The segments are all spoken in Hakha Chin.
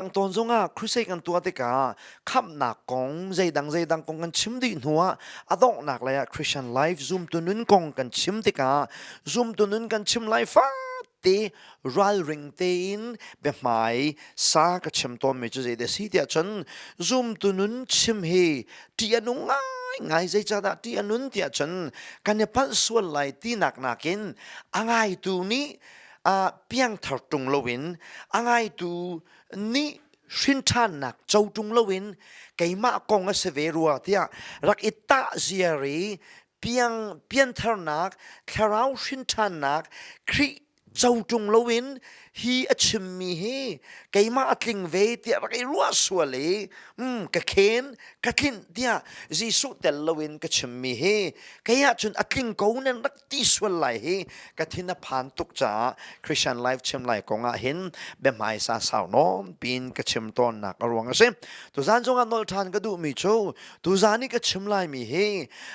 dang tawn zongah crusade kan tuah tikah khamhnak kong zeidang zeidang kong kan chim dih hnuah a donghnak lei ah Christian life zumtu nun kong kan chim tikah zumtu nun kan chim lai fate ralring tein biahmai sa ka chim tawnmi cu zeidah si tiah cun zumtu nun chim hi ṭih a nung ngaingai. Zeicahdah ṭih a nun tiah cun kan i palh sual lai tinak nakin a ngaitu nih piangthar ṭung loin, a ngaitu nih hrinṭhannak co ṭung loin keimah kong a si ve rua tiah rak i tah ziar i piang piantharnak, thlarau hrinṭhannak, Khrih co ṭung loin hi a chimmi hi keimah a tling ve tiah rak i ruah sual i ka khen ka tlinh tiah Jesuh tel loin ka chimmi hi kei ahcun a tling ko nan rak ti sual lai hi ka thin a phan tuk caah Christian life chim lai kong ah hin biahmaisa sau nawn pin ka chim tawnnak a ruang a si. Tuzan zongah nolh ṭhan ka duhmi cu tuzan i ka chim laimi hi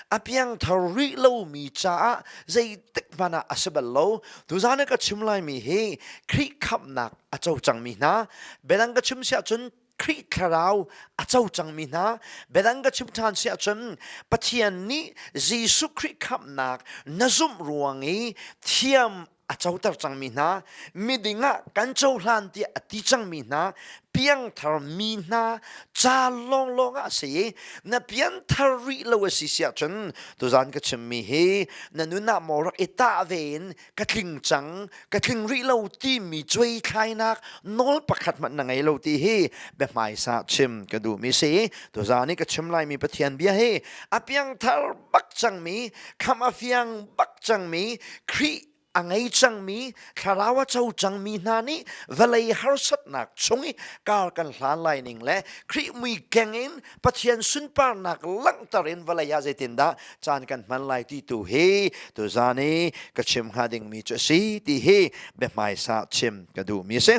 a piangthar rih lomi caah zeitik hmanh ah a si bal lo. Tuzan i ka chim laimi hi Khrih khamhnak a co cangmi hna, biadang ka chim siah cun Khrih thlarau a co cangmi hna, biadang ka chim ṭhan si ahcun Pathian nih Jesuh Khrih khamhnak na zumh ruang i thiam a coter cangmi hna, miding ah kan cohlan tiah a ti cangmi hna, piangthar mi hna ca lawnglawng ah a si i na pianthar rih lo a si si ahcun tuzan ka chimmi hi na nun ah maw rak i tah ve in ka tling cang, ka tling rih lo timi cuaithlainak nawl pakhat hmanh na ngei lo ti hi biahmaisa chim ka duhmi si. Tuzan i ka chim laimi Pathian bia hi a piangthar bak cangmi, kham a fiang bak cangmi, Khrih a ngei cangmi, thlarau a co cangmi hna nih vawlei harsatnak chung i kar kan hlan lai ning le Khrih mui keng in Pathian sunparnak langhter in vawlei ah zeitindah caan kan hman lai ti tu hi tuzan i ka chim hnga dingmi cu a si ti hi biahmaisa chim ka duhmi a si.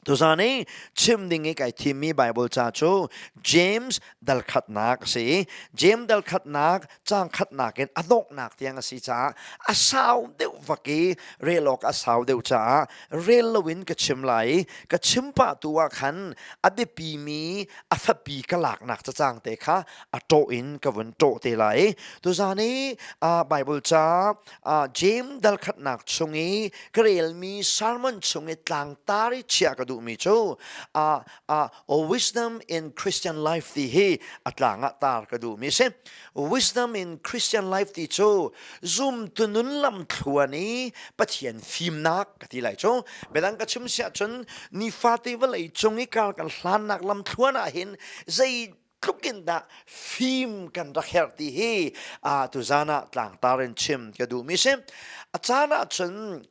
Tuzan i chim ding i kai thimmi Bible ca cu James dal khatnak a si. James dal khatnak caang khatnak in a donghnak tiang a si caah a sau deuh vak i rel awk a sau deuh caah rel loin ka chim lai i ka chim pah tu ah khan a biapimi a fapi ka laknak cacang te kha a ṭawh in ka vun ṭawh te lai. Tuzan i Bible ca James dal khatnak chung i ka relmi sermon chung i tlangtar i chiah ka duhmi cu Wisdom in Christian Life ti hi a tlang ah tar ka duhmi si. Wisdom in Christian Life ti cu zumtu nun lam thluan i Pathian fimnak ka ti lai cu. Biadang ka chim siah cun nifate vawlei cung i kar kan hlannak lam thluan ah hin zei tluk in dah fim kan rak herh ti hi tuzan ah tlangtar in chim ka duhmi si. A caan ah cun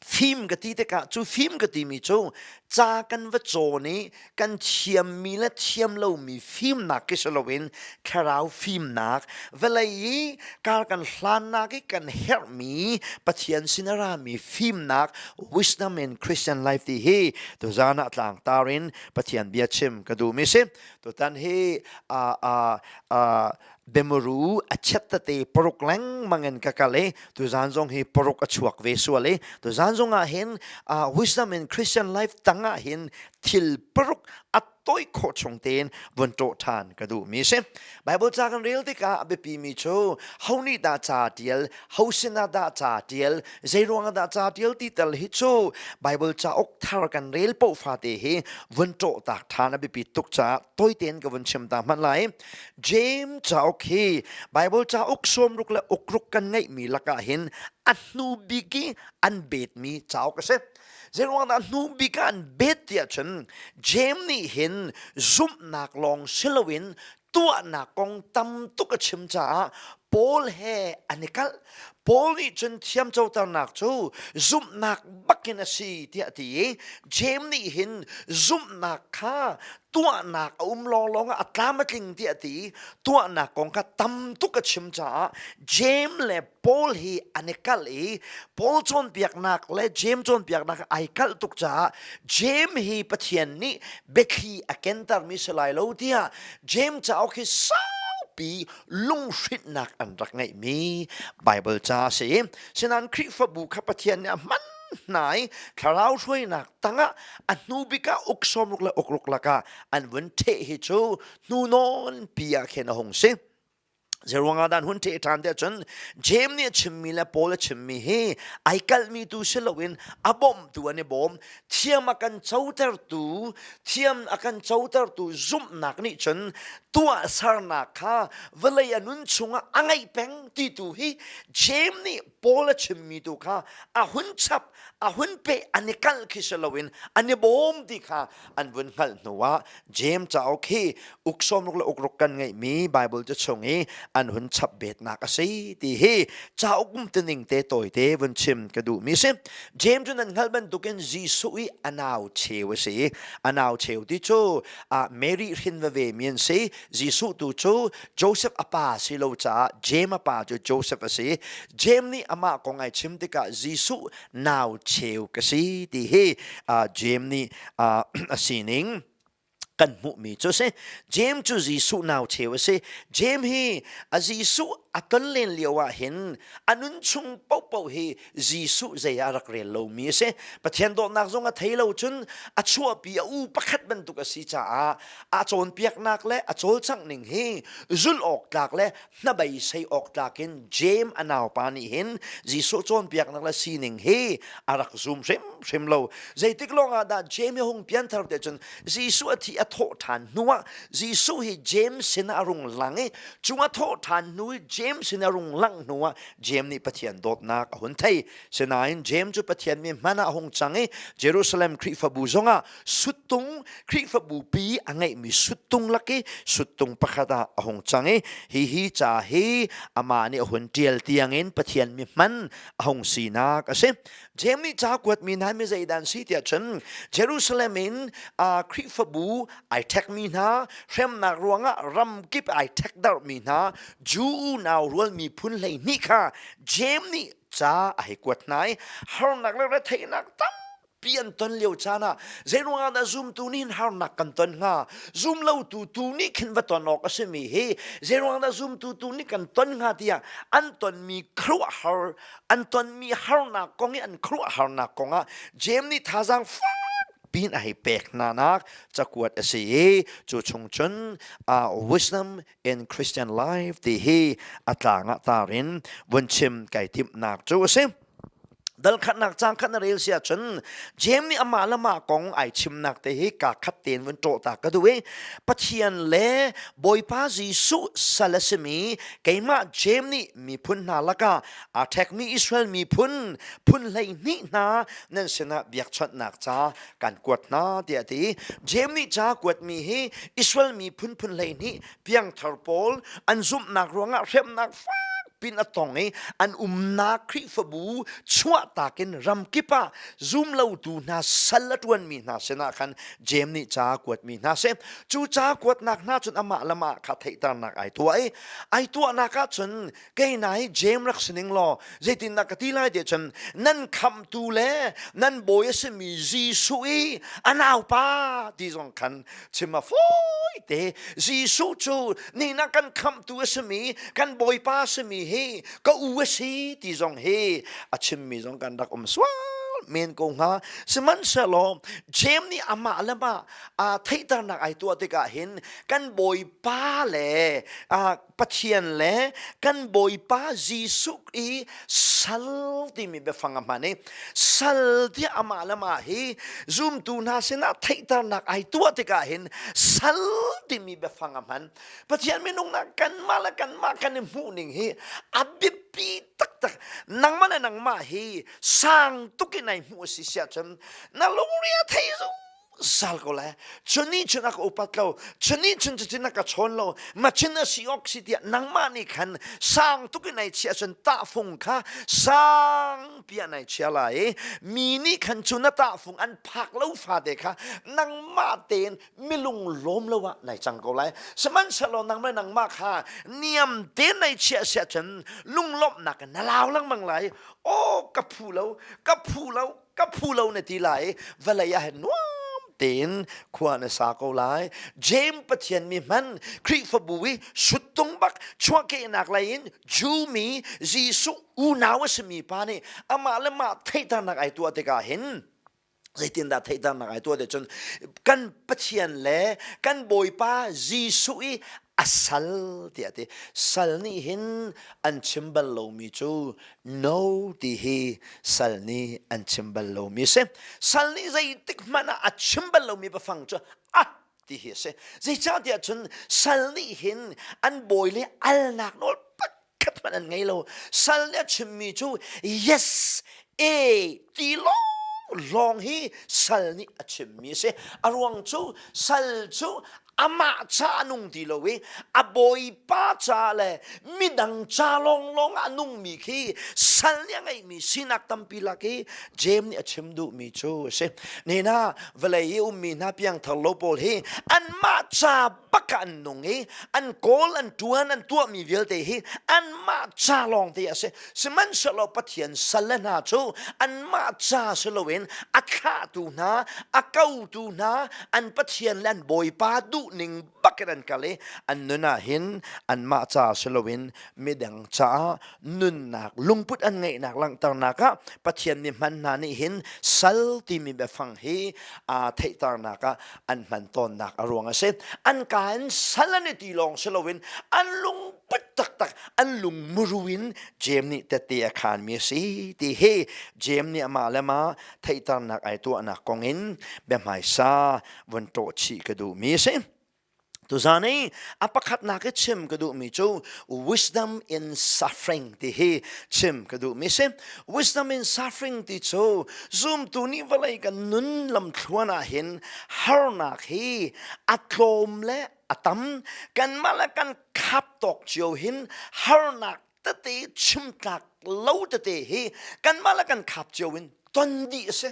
fim ka ti tikah cu fim ka timi cu ca kan va cawn i kan thiammi le thiam lomi fimnak khi si loin thlarau fimnak, vawlei i kar kan hlannak i kan herhmi Pathian sin a rami fimnak, wisdom in Christian life ti hi tuzan ah tlangtar in Pathian bia chim ka duhmi si. Tutan hi Bemuru a chiat tete paruk lengmang in ka kal i tuzan zong hi paruk a chuak ve sual i tuzan zong ah hin wisdom in Christian life tang ah hin thil paruk a toi khawh chung tein vun ṭawh ṭhan ka duhmi si. Bible ca kan rel tikah a biapimi cu ho nih dah ca ṭial, ho sinah dah ca ṭial, zei ruangah dah ca ṭial ti tal hi cu Bible cauk thar kan rel paoh fate hi vun ṭawh tak ṭhan a biapi tuk caah toi tein ka vun chim ta hmanh lai. James cauk hi Bible cauk sawmruk le ukruk kan ngeihmi lakah hin a hnu bik i an betmi cauk a si. Zeiruang dah hnu bik ah an bet tiah cun James nih hin zumhnak lawng si loin tuahnak kong tam tuk a chim caah Paul he an i kalh. Paul nih cun thiamcoternak cu zumhnak bakin a si tiah a ti i James nih hin zumhnak kha tuahnak a um lawnglawng ah a tlam a tling tiah a ti i tuahnak kong kha tam tuk a chim caah James le Paul hi an i kalh i Paul cawnpiaknak le James cawnpiaknak ai kalh tuk caah James hi Pathian nih biathli a kentermi si lai lo tiah James cauk hi saupi lunghrinhnak an rak ngeihmi Bible ca a si. Sinain Khrihfabu kha Pathian nih a hman hna i thlarau hruainak tangah a hnu bik ah uk sawmruk le ukruk lakah an vun ṭheh hi cu hnu nawn pi ah khin a hung si. Zeiruangah dah an hun ṭheh ṭhan tiah cun Jeim nih a chimmi le Paul a chimmi hi ai kalhmi tu si loin a bawmtu an i bawm. Thiam a kan cotertu, thiam a kan cotertu zumhnak nih cun tuahsernak kha vawlei a nun chungah a ngeih peng ti tu hi Jeim nih Paul a chimmi tu kha a hun chap, a hun peh, an i kalh khi si loin an i bawm ti kha an vun hngalh hnuah James cauk hi uk sawmruk le ukruk kan ngeihmi Bible ca chung i an hun chap betnak a si ti hi cauk umtuning te tawite vun chim ka duhmi si. James cu nan hngalh bantukin Jesuh i a nau cheu a si. A nau cheu ti cu Mary hrin veve mi an si. Jesuh tu cu Joseph a pa si lo caah James a pa cu Joseph a si. James nih amah kong ai chim tikah Jesuh nau cheu ka si ti hi James nih a sining kan hmuhmi cu a si. James cu Jesuh nau cheu a si. James hi a Jesuh a ton len lio ah hin a nun chung paohpaoh hi Jesuh zei ah a rak rel lomi a si. Pathian dawtnak zong a thei lo cun a chuahpi a u pakhat bantuk a si caah a cawnpiaknak le a cawlcangh ning hi zulh awk tlak le hnabeisei awk tlak in James a naupa nih hin Jesuh cawnpiaknak le sining hi a rak zum hrimhrim lo. Zeitik lawng ah dah James hi hung pianthar te cun Jesuh a thi a thawh ṭhan hnu ah Jesuh hi James sin ah a rung lang i cung a thawh ṭhan hnu i James sin a rung langh hnu ah James nih Pathian dawtnak a hun thei. Sinain James cu Pathian mi hman ah a hung cang i Jerusalem Khrihfabu zongah suttung Khrihfabu pi a ngeihmi suttung lak i suttung pakhat ah a hung cang i hihi ca hi amah nih a hun ṭial tiangin Pathian mi hman a hung sinak a si. James nih ca kuatmi hna mi zeidah an si tiah cun Jerusalem in Khrihfabu ai ṭhekmi hna hremnak ruangah ramkip ai ṭhekdarhmi hna Jew unau rual miphun 12 kha James nih ca a hei kuat hna i harnak le retheihnak tampi an ton lio caan ah zeiruangah dah zumtu nih hin harnak kan ton hnga? Zumlotu tu nih khin va ton awk a simi hi zeiruangah dah zumtu tu nih kan ton hnga tiah an tonmi khuaruahhar an tonmi harnak kong i an khuaruahharnak kong ah James nih thazaang fak pin a hei pek hna nak cakuat a si i cu chung cun wisdom in Christian life ti hi a tlang ah tar in vun chim kai timhnak cu a si. Dal khatnak cang khat na rel si ahcun James nih amah le mah kong ai chimnak te hi ka khat tein vun ṭawh ta ka duh i Pathian le Bawipa Jesuh sal a simi keimah James nih miphun hna lakah aa ṭhekmi Israel miphun phun 12 hna nan sinah biakchawnhnak ca kan kuat hna tiah a ti. James nih ca kuatmi hi Israel miphun phun 12 piangthar pawl an zumhnak ruangah hremnak fak pin a tong i an umnak Khrihfabu chuahtak in ramkip ah zumlotu hna sal a ṭuanmi hna sinah khan Jeim nih ca kuatmi hna si. Cu ca kuatnak hna cun amah le mah kha theihternak ai tuah i ai tuahnak ah cun kei na hi Jeim rak si ning law zeitindah ka ti lai ti cun nan khamhtu le nan bawi a simi Jesuh i a naupa ti zong khan chim a fawi te. Jesuh cu nina kan khamhtu a simi kan bawipa a simi hi ka u a si ti zong hi a chimmi zong kan rak um sual men ko hnga. Sihmanhsehlaw Jeim nih amah le mah theihternak ai tuah tikah hin kan bawipa le Pathian le kan Bawipa Jesuh i sal timi biafang a hman i sal tiah amah le mah hi zumtu hna sinah theihternak ai tuah tikah hin sal timi biafang a hman. Pathian minung na kanmah le kanmah kan i hmuh ning hi a biapi taktak. Nangmah le nangmah hi sang tuk in ai hmuh a si siah cun na lungri a thei zung zal ko lai. Chuni chun a ka upat lo, chuni chun cutin a ka chawn lo, machin a si awk si tiah nangmah nih khan sang tuk in ai chia cun tahfung kha sang piah nai chia lai i mi nih khan cu na tahfung an phak lo fate kha nangmah tein milung lawm lo ah nai cang ko lai. Sihmanhsehlaw nangmah nangmah kha niam tein nai chiah siah cun lunglawmhnak in na lau lengmang lai. Aw ka phu lo, ka phu lo, ka phu lo na ti lai. Vawlei ah hin nuam. tein khua na sa ko lai. James Pathian mi hman Khrihfabu i suttung bak chuahkehnak lei in Jew mi Jesuh unau a simi pa nih amah le mah theihternak ai tuah tikah hin zeitindah theihternak ai tuah ti cun kan Pathian le kan Bawipa Jesuh i a sal tiah ti sal nih hin an chim bal lomi cu no ti hi sal nih an chim bal lomi a si sal nih zeitik hmanh ah a chim bal lomi biafang cu a ti hi a si zeicahtiah cun sal nih hin an bawi le alnak nawl pakhat hmanh an ngei lo sal nih a chimmi cu yes e ti lawng lawng hi sal nih a chimmi a si a ruang cu sal cu amah ca a nung ti lo i a bawipa ca le midang ca lawnglawng ah a nungmi khi sal nih a ngeihmi sinak tampi lak i James nih a chim duhmi cu a si. Nina vawlei i ummi hna piangthar lo pawl hi anmah ca bak ah an nung i an kawl an ṭuan an tuahmi vialte hi anmah ca lawng te a si. Sihmanhsehlaw Pathian salle hna cu anmah ca si loin a thlahtu hna, a kotu hna, an Pathian le an Bawipa duhning bakin an kal i an nun ah hin anmah ca si loin midang caah nunnak lungput an ngeihnak langhternak ah Pathian mi hman hna nih hin sal timi biafang hi aa theihternak ah an hman tawnnak a ruang a si. An ka in sal an i ti lawng si loin an lungput taktak an lung muru in Jeim nih tette a khaanmi a si ti hi Jeim nih amah le mah theihternak ai tuahnak kong in biahmaisa vun ṭawh chih ka duhmi a si. Tuzan i a pakhatnak i chim ka duhmi cu wisdom in suffering ti hi chim ka duhmi si. Wisdom in suffering ti cu zumtu nih vawlei kan nun lamthluan ah hin harnak hi a tlawm le a tam kanmah le kan khap tawk cio hin harnak tete chimtlak lo tete hi kanmah le kan khap cio in ton dih a si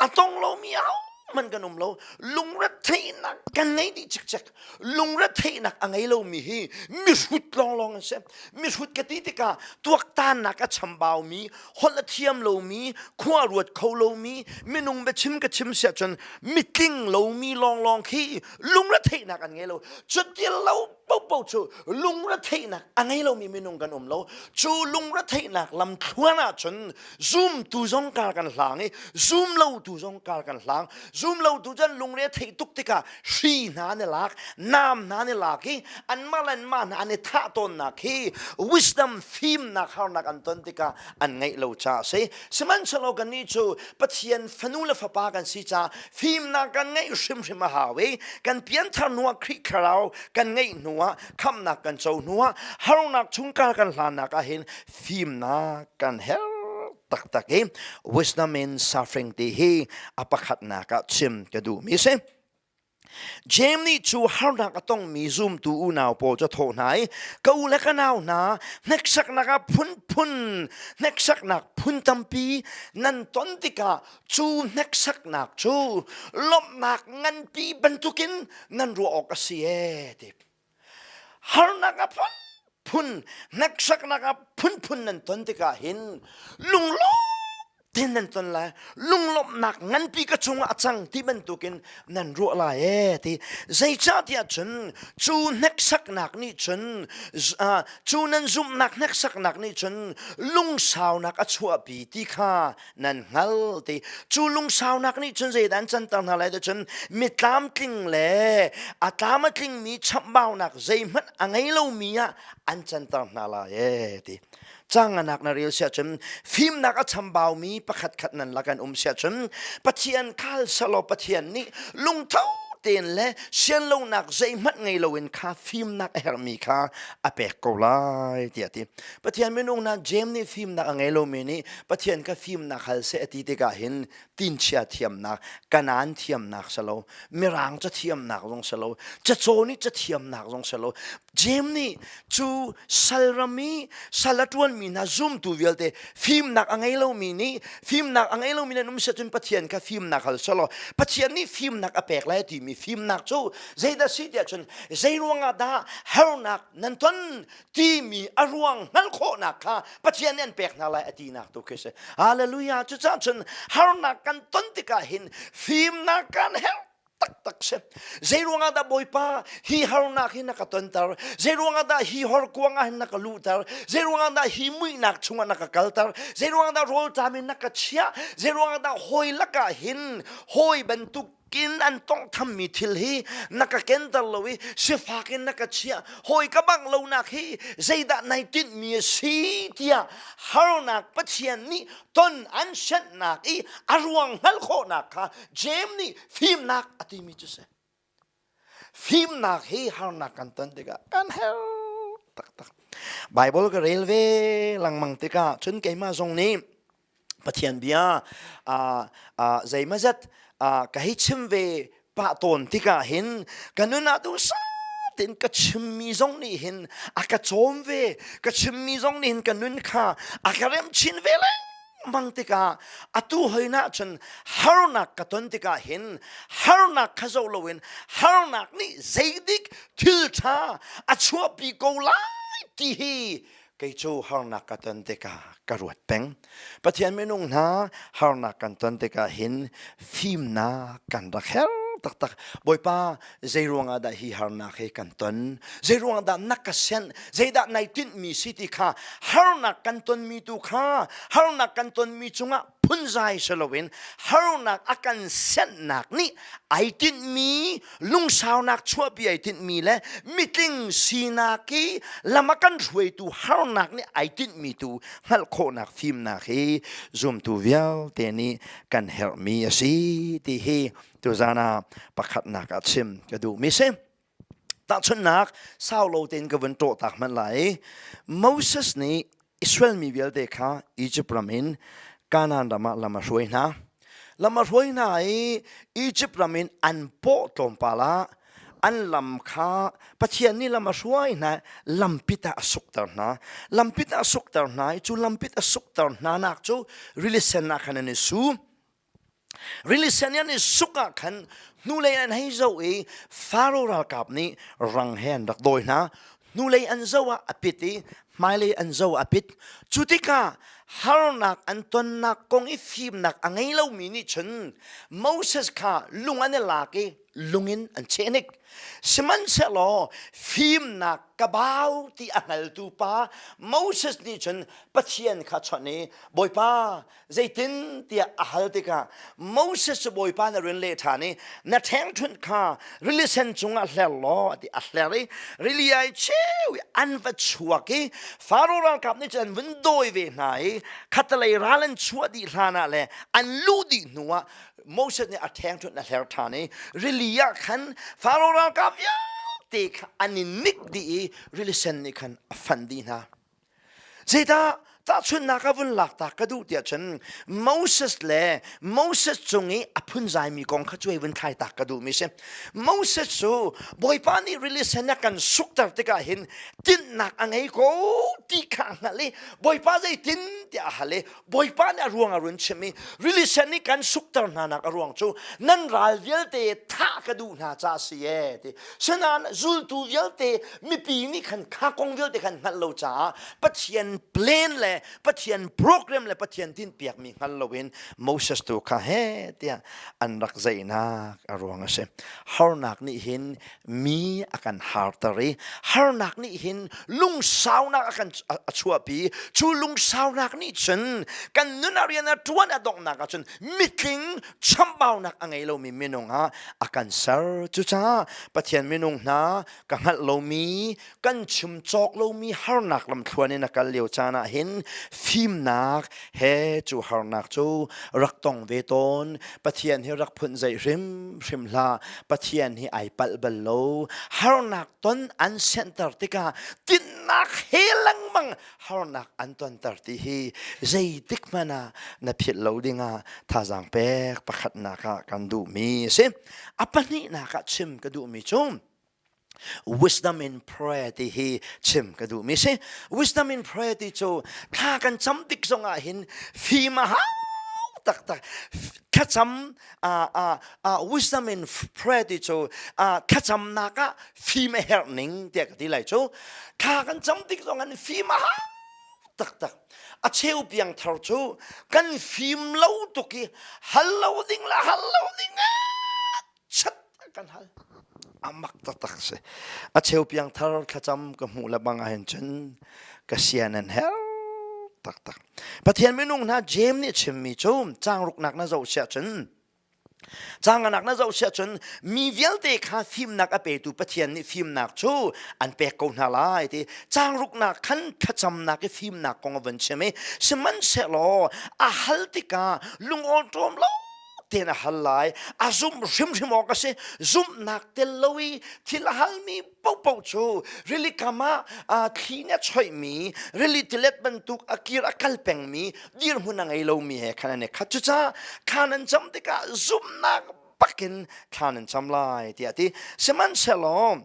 a tong lomi ahohmanh kan um lo lungretheihnak kan ngei dih cikcek lungretheihnak a ngei lomi hi mihrut lawnglawng an si mihrut ka ti tikah tuaktannak a chambaumi holh a thiam lomi khua ruat kho lomi minung biachim ka chim siah cun mitling lomi lawnglawng khi lungretheihnak an ngei lo cuti lo popo cu lungretheihnak a ngei lomi minung kan um lo cu lungretheihnak lam thluan ah cun zumtu zong kar kan hlang i zum lotu zong kar kan hlang zum lotu cun lungre theih tuk tikah hri hna an i lak nam hna an i lak i anmah le anmah hna an i thah tawnnak hi wisdom fimnak harnak an ton tikah an ngeih lo caah a si sihmanhsehlaw kannih cu Pathian fanu le fapa kan si caah fimnak kan ngeih hrimhrim a hau i kan pianthar hnuah Khrih thlarau kan ngeih hnuah khamhnak kan co hnuah harnak chungkar kan hlannak ah hin fimnak kan herh taktak i wisdom in suffering ti hi a pakhatnak ah chim ka duhmi si. James nih cu harnak a tongmi zumtu unau pawl cu a thawh hna i ka u le ka nau hna hneksaknak ah phunphun hneksaknak phun tampi nan ton tikah cu hneksaknak cu lawmhnak nganpi bantukin nan ruah awk a si ee ti harnak a phunphun hneksaknak a phunphun nan ton tikah hin lunglawm tein nan ton lai lunglawmhnak nganpi ka cungah a cang ti bantukin nan ruah lai ee ti zeicahtiah cun cu hneksaknak nih cun cu nan zumhnak hneksaknak nih cun lungsaunak a chuahpi ti kha nan hngal ti cu lungsaunak nih cun zeidah an canter hna lai ti cun mi tlamtling le a tlam a tlingmi chamhbaunak zeihmanh a ngei lomi ah an canter hna lai ee ti canganak na rel siah cun fimnak a chambaumi pakhat khat nan lak an um siah cun Pathian khal selaw Pathian nih lungtho tein le sianlonak zeihmanh ngei loin kha fimnak a herhmi kha a pek ko lai tiah ti Pathian minung hna James nih fimnak a ngei lomi nih Pathian ka fimnak hal seh a ti tikah hin tinchia thiamnak, kanaan thiamnak si lo, mirang ca thiamnak zong si lo, cacaw nih ca thiamnak zong si lo. James nih cu salram i sal a ṭuanmi hna zumtu vialte fimnak a ngei lomi nih fimnak a ngei lomi nan um si ahcun Pathian kha fimnak hal selaw Pathian nih fimnak a pek lai timi. timi fimnak cu zeidah si tiah cun zei ruangah dah harnak nan ton timi a ruang hngalh khawhnak kha Pathian nih an pek hna lai a tinak tu khi si. Hallelujah. Cucaah cun harnak kan ton tikah hin fimnak kan herh taktak si. Zei ruangah dah Bawipa hi harnak hi na ka tonter? Zei ruangah dah hi horkuang ah hin na ka luhter? Zei ruangah dah hi muihnak chungah na ka kalter? Zei ruangah dah rawlṭam in na ka chiah? Zei ruangah dah hawi lakah hin hawi bantuk kin an tonghthammi thil hi na ka kenter lo i sifak in na ka chiah hawi ka bangh lonak hi zeidah nai tinhmi a si tiah harnak Pathian nih ton an sianhnak i a ruang hngalh khawhnak kha Jeim nih fimnak a timi cu si. Fimnak hi harnak kan ton tikah kan herh taktak. Bible ka rel ve lengmang tikah cun keimah zong nih Pathian bia zeimazat ka hei chim ve pah tawn tikah hin ka nun ah duhsah tein ka chimmi zong nih hin a ka cawm ve ka chimmi zong nih hin ka nun kha a ka remh chin ve lengmang tikah atu hoina cun harnak ka ton tikah hin harnak kha zoh loin harnak nih zeidik thil ṭha a chuahpi ko lai ti hi kei cu harnak ka ton tikah ka ruat peng. Pathian minung hna harnak kan ton tikah hin fimnak kan rak herh taktak. Bawipa, zei ruangah dah hi harnak hi kan ton? Zei ruangah dah na ka senh? Zeidah nai tinhmi si ti kha harnak kan tonmi tu kha harnak kan tonmi cungah phunzai si loin harnak a kan senhnak nih ai tinhmi lungsaunak chuahpi ai tinhmi le mitling sinak i lam a kan hruaitu harnak nih ai tinhmi tu hngalh khawhnak fimnak hi zumtu vialte nih kan herhmi a si ti hi tuzan ah pakhatnak ah chim ka duhmi si. Tahchunhnak sau lo tein ka vun ṭawh tak hmanh lai. Moses nih Israel mi vialte kha Egypt ram in Kanaan ram ah lam a hruai hna. Lam a hruai hna i Egypt ram in an paw tlawmpal ah an lam kha Pathian nih lam a hruai hna lampit ah a sukter hna. Lampit ah a sukter hna i cu lampit a sukter hna nak cu rili sen ah khan an i su. Rili sen an i suk ah khan hnulei an hei zoh i Faro ralkap nih rang he an rak dawi hna. Hnulei an zoh ah a pit i hmailei an zoh ah a pit. Cu tikah harnak an tonnak kong i fimnak a ngei lomi nih cun Moses kha lung an i lak i lung in an chehnik. Sihmanhsehlaw fimnak ka bau ti a hngaltu pa Moses nih cun Pathian kha chawnh i Bawipa zeitin tiah a hal tikah Moses cu Bawipa na rian leh ṭhan i na ṭhengṭhunh kha rili sen cungah hler law a ti a hler i rili ai cheu i an va chuak i Faro ralkap nih cun an vun dawi ve hna i khatalei ral an chuah dih hlan ah le an luh dih hnuah Moses nih a ṭhengṭhunh a hler ṭhan i rili ah khan Faro ralkap vialte kha an i nik dih i rili sen nih khan a fanh dih hna. Zeidah tahchunhnak ah vun lak ta ka duh tiah cun Moses le Moses cung i a phunzaimi kong kha cuai vun thlai tak ka duhmi si. Moses cu Bawipa nih rili sen a kan sukter tikah hin tinhnak a ngei ko ti kha a hngalh i Bawipa zeitin tiah a hal i Bawipa nih a ruang a run chim i rili sen nih kan sukter hna nak a ruang cu nan ral vialte thah ka duh hna ca a si ee ti. Sinain zultu vialte mipi nih khan kha kong vialte khan hngalh lo caah Pathian plan le Pathian program le Pathian tinhpiakmi hngal loin Moses tu kha he tiah an rak zeihnak a ruang a si. Harnak nih hin mi a kan harter i harnak nih hin lungsaunak a kan a chuahpi. Cu lungsaunak nih cun kan nun a rian a ṭuan a donghnak ah cun mitling chambaunak a ngei lomi minung ah a kan ser. Cucaah Pathian minung hna ka hngalh lomi kan chim cawk lomi harnak lamthluan in a kal lio caan ah hin fimnak he cu harnak cu rak tong ve tawn Pathian hi rak phun zei hrimhrim hlah Pathian hi ai palh bal lo harnak ton an senter tikah tinnak he lengmang harnak an tonter ti hi zeitik hmanh ah na philh lo dingah thazaang pek pakhatnak ah kan duhmi a si. A pahnihnak ah chim ka duhmi cu wisdom in prayer ti hi chim ka duhmi si. Wisdom in prayer ti cu thla kan cam tik zongah hin fim a hau. taktak. Thlacam wisdom in prayer ti cu thlacamnak ah fim a herh ning tiah ka ti lai cu. Thla kan cam tik zong an fim a hau taktak. A cheu piangthar cu kan fim lo tuk i hal lo ding le hal lo ding chat kan hal. A mak taktak si. A cheu piangthar thlacam ka hmuh le bang ahhin cun ka sian an her taktak. Pathian minung hna James nih chimmi cu caangruknak na zoh siah cun Canganak na zoh siah cun mi vialte kha fimnak a petu Pathian nih fimnak cu an pek ko hna lai ti cangruknak khan thlacamnak i fimnak kong a vun chim i sihmanhsehlaw a hal tikah lungawṭawm lo tein a hal lai a zumh hrimhrim awk a si zumhnak tel lo i thil a halmi paohpaoh cu rili kam ah thli nih a choihmi rili tilet bantuk a kir a kal pengmi dirhmun a ngei lomi he khan an i khat cucaah thla nan cam tikah zumhnak bakin thla nan cam lai tiah a ti sihmanhsehlaw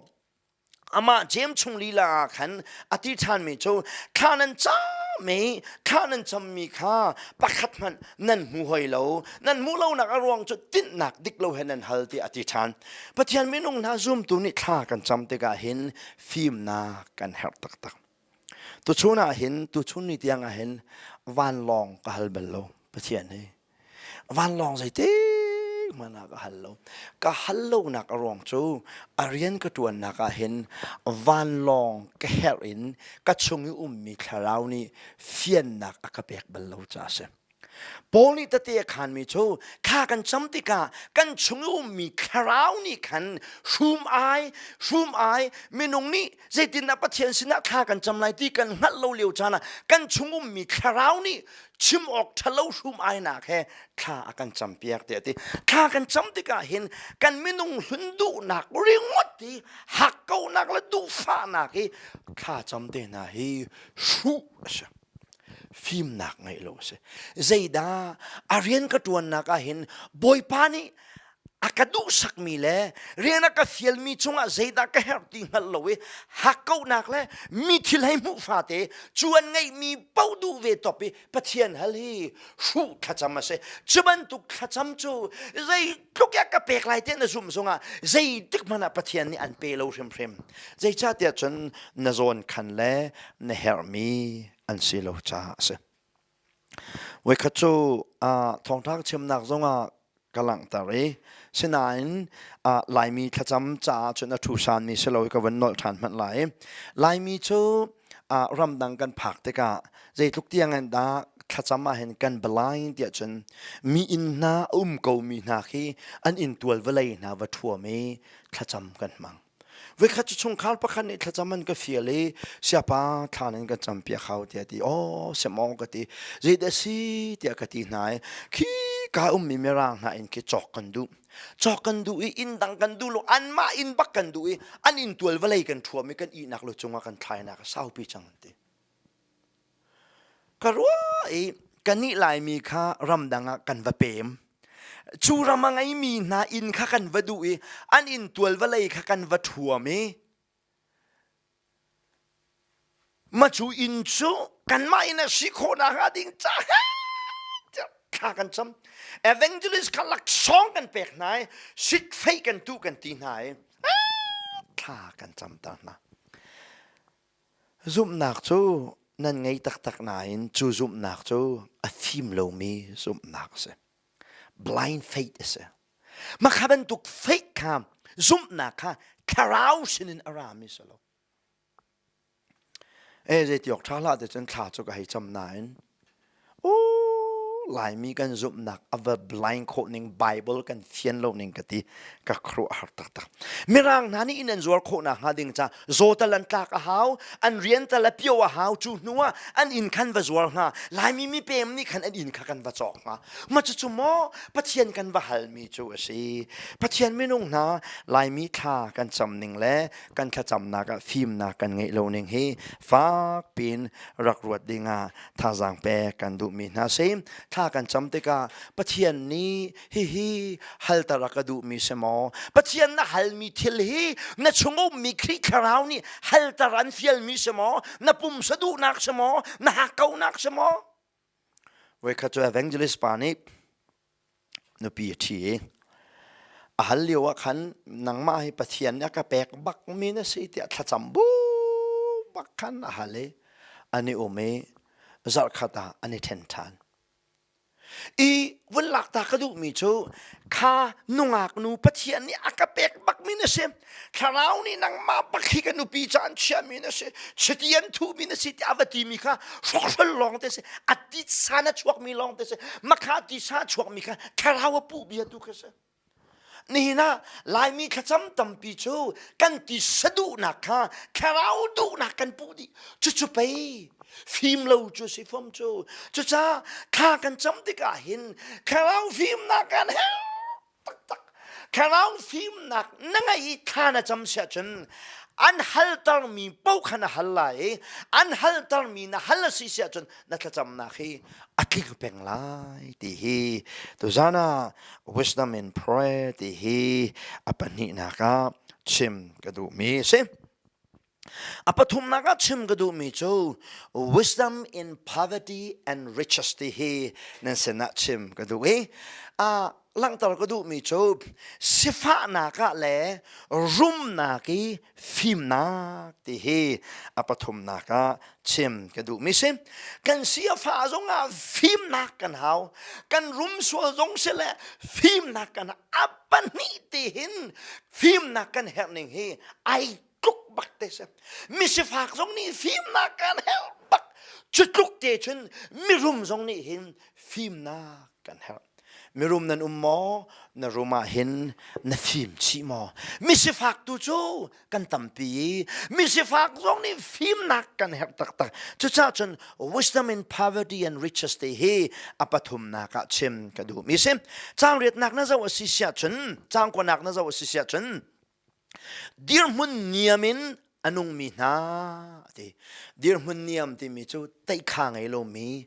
amah Jeim chung lila ah khan a ti ṭhanmi cu thla nan cam i thla nan cammi kha pakhat hmanh nan hmu hoi lo nan hmuh lonak a ruang cu tinhnak dik lo he nan hal tiah a ti ṭhan Pathian minung hna zumtu nih thla kan cam tikah hin fimnak kan herh taktak tuchun ah hin tuchun ni tiang ah hin vanlawng ka hal bal lo Pathian hi Vanlawng zeitik hmanh ah ka hal lo. Ka hal lonak a ruang cu a rian ka ṭuannak ah hin vanlawng ka herh in ka chung i ummi thlarau nih fiannak a ka pek bal lo caah a si. Paul nih tete a khaanmi cu kha kan cam tikah kan chung i ummi thlarau nih khan hrum ai, hrum ai minung nih zeitindah Pathian sinah thla kan cam lai ti kan hngalh lo lio caan ah kan chung ummi thlarau nih chim awk ṭhalo hrum ainak he thla a kan campiak tiah a ti. Thla kan cam tikah hin kan minung hlun duhnak ringot hi hakkauhnak le duhfahnak hi thla cam te hna hi hruh a si. Fimnak ngeih lo a si. Zeidah a rian ka ṭuannak ah hin Bawipa nih a ka duhsakmi le rian a ka fialmi cungah zeidah ka herh ti hngalh lo i hakkauhnak le mi thil hei hmuh fate cu an ngeihmi paoh duh ve top i Pathian hal hi hruh thlacam a si. Cu bantuk thlacam cu zeitluk ya ka pek lai te na zumh zongah zeitik hmanh ah Pathian nih an pe lo hrimhrim. Zeicahtiah cun na zawn khan le na herhmi an si lo caah a si. Voikhat cu thawngṭha ka chimnak zongah ka langhter i sinain Laimi thlacam caah cun a ṭhusanmi si lo i ka vun nolh ṭhan hmanh lai. Laimi cu ramdang kan phak tikah zeitluk tiang in dah thlacam ahhin kan blind tiah cun mi inn hna a um komi hna khi an inntual vawlei hna va ṭhuam i thlacam kan hmang. Voikhat cu chungkhar pakhat nih thlacam an ka fial i siapa thla nan kan campiak hau tiah ti. Aw semaw ka ti. Zeidah si tiah ka ti hna i khi ka ummi mirang hna inn khi cawk kan duh. Cawk kan duh i inn dang kan duh lo anmah inn bak kan duh i an inn tual vawlei kan ṭhuam i kan ihnak lu cungah kan thlainak a saupi cang an ti. Ka ruah i kannih Laimi kha ramdang ah kan va pem. Cu ram a ngeimi hna inn kha kan va duh i an inn tual vawlei kha kan va ṭhuam i ma cu inn cu kanmah inn a si khawh nakhnga ding caah thla kan cam. Evangelist kha laksawng kan pek hna i sitfei kan tuh kan ti hna i thla kan camter hna. Zumhnak cu nan ngei taktak nain cu zumhnak cu a fim lomi zumhnak a si. Blind faith a si. Mah kha bantuk faith kha zumhnak kha thlarau sinin a rami si lo. E zeiti awk ṭha hlah ti cun thla cu ka hei cam nain Laimi kan zumhnak a va blind khawh ning Bible kan fian lo ning ka ti ka khuaruah har taktak. Mirang hna nih inn an zuar khawh nakhnga ding ca zaw tal an tlak a hau, an rian tal a pio a hau cu hnu ah an inn khan va zuar hnga. Laimi mipem nih khan an inn kha kan va cawk hnga. Ma cucu maw Pathian kan va halmi cu a si. Pathian minung hna Laimi thla kan cam ning le kan thlacamnak ah fimnak kan ngeih lo ning hi fak piin rak ruat ding ah thazaang pek kan duhmi hna si. Thla kan cam tikah Pathian nih hihi halter a ka duhmi si maw? Pathian na halmi thil hi na chung ummi Khrih Thlarau nih halter an fialmi si maw? Na pumsa duhnak si maw? Na hakkauhnak si maw? Voikhat cu evangelist pa nih. Nupi a ṭhi i a hal lio ah khan nangmah hi Pathian nih a ka pek bakmi na si tiah thlacam bu bak khan a hal i an i um i zarhkhat ah an i ṭhen ṭhan. I vun lak ta ka duhmi cu kha nungak nu Pathian nih a ka pek bakmi na si. Thlarau nih nangmah bak hi ka nupi ca an chiahmi na si. Chiti an thuhmi na si tiah a va timi kha hrawkhrol lawng te si. A titsa na chuakmi lawng te si. Makha tisa chuakmi kha thlarau a puh bia tu kha si. Nihin ah Laimi thlacam tampi cu kan ti saduhnak kha thlarau duhnak kan puh dih. Cucu pei fim lo cu si fom cu. Cucaah thla kan cam tikah hin thlarau fimnak kan herh taktak. Thlarau fimnak na ngeih i thla na cam siah cun an haltermi paoh kha na hal lai i an haltermi na hal a si siah cun na thlacamnak hi a tling peng lai ti hi tuzan ah wisdom in prayer ti hi a pahnihnak ah chim ka duhmi a si. A pathumnak ah chim ka duhmi cu wisdom in poverty and riches ti hi nan sinah chim ka duh i uh, langhter ka duhmi cu sifahnak ah le rumnak i fimnak ti hi a pathumnak ah chim ka duhmi si. Kan si a fa zongah fimnak kan hau. Kan rum sual zong si le fimnak kan a pahnih ti hin fimnak kan herh ning hi ai tluk bak te si. Misifak zong nih fimnak kan herh bak. Cu tluk te cun mirum zong nih hin fimnak kan herh. Mirum nan um maw? Na rum ah hin na fim chih maw? Misifak tu cu kan tampi i misifak zong nih fimnak kan herh taktak. Cucaah cun wisdom in poverty and riches te hi a pathumnak ah chim ka duhmi si. Caang riatnak na zoh a si siah cun, caang kuanak na zoh a si siah cun, dirhmun niam in a nungmi hna a ti. Dirhmun niam timi cu teikha ngei lomi,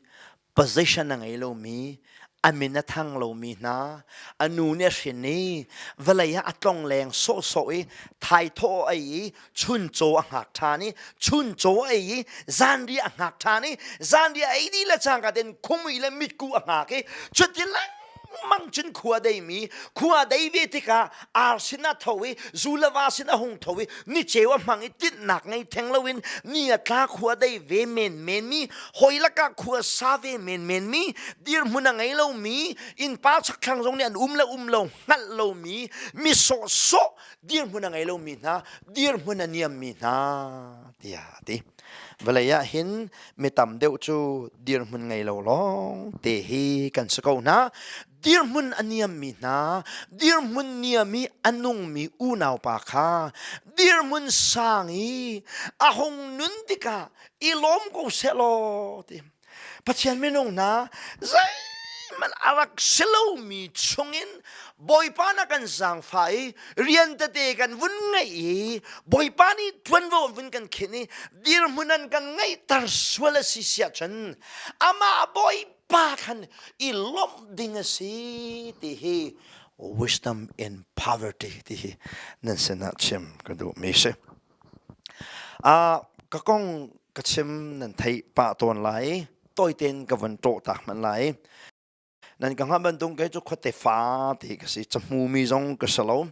position a ngei lomi, a min a thang lomi hna, a nu nih a hrin i vawlei ah a tlongleng sawhsawh i thaithawh a ei i chuncaw a hngak ṭhan i chuncaw a ei i zanriah a hngak ṭhan i zanriah a ei dih le cangka tein khumui le mitku a hngak i cuti lengmang cun khua deimi khua dei ve tikah ar sin a tho i zu le va sin a hung tho i niceu a hmang i tinhnak ngei theng loin ni a tla khua dei ve men men mi hoi lakah khua sa ve men men mi dirhmun a ngei lomi innpa chakthlang zong nih an um le um lo hngalh lomi mi sawhsawh dirhmun a ngei lomi hna dirhmun a niammi hna tiah a ti Vawlei ah hin mi tam deuh cu dirhmun ngei lo lawng te hi kan si ko hna. Dirhmun a niammi hna, dirhmun niam i a nungmi unaupa kha dirhmun sang i a hung nun tikah i lawm ko seh law ti. Pathian minung hna zeihmanh a rak si lomi chungin Bawipa na kan zaangfah i rian tete kan vun ngeih i Bawipa nih ṭuanvo an vun kan khinh i dirhmun an kan ngeihter sual a si siah cun amah Bawipa khan i lawmh ding a si ti hi wisdom in poverty ti hi nan sinah chim ka duhmi si. Uh, ka kong ka chim nan theih pah tawn lai tawitein ka vun ṭawh tak hmanh lai. Nan ka hngalh bantuk kei cu khuate fa ti ka si cahmu mi zong ka si lo.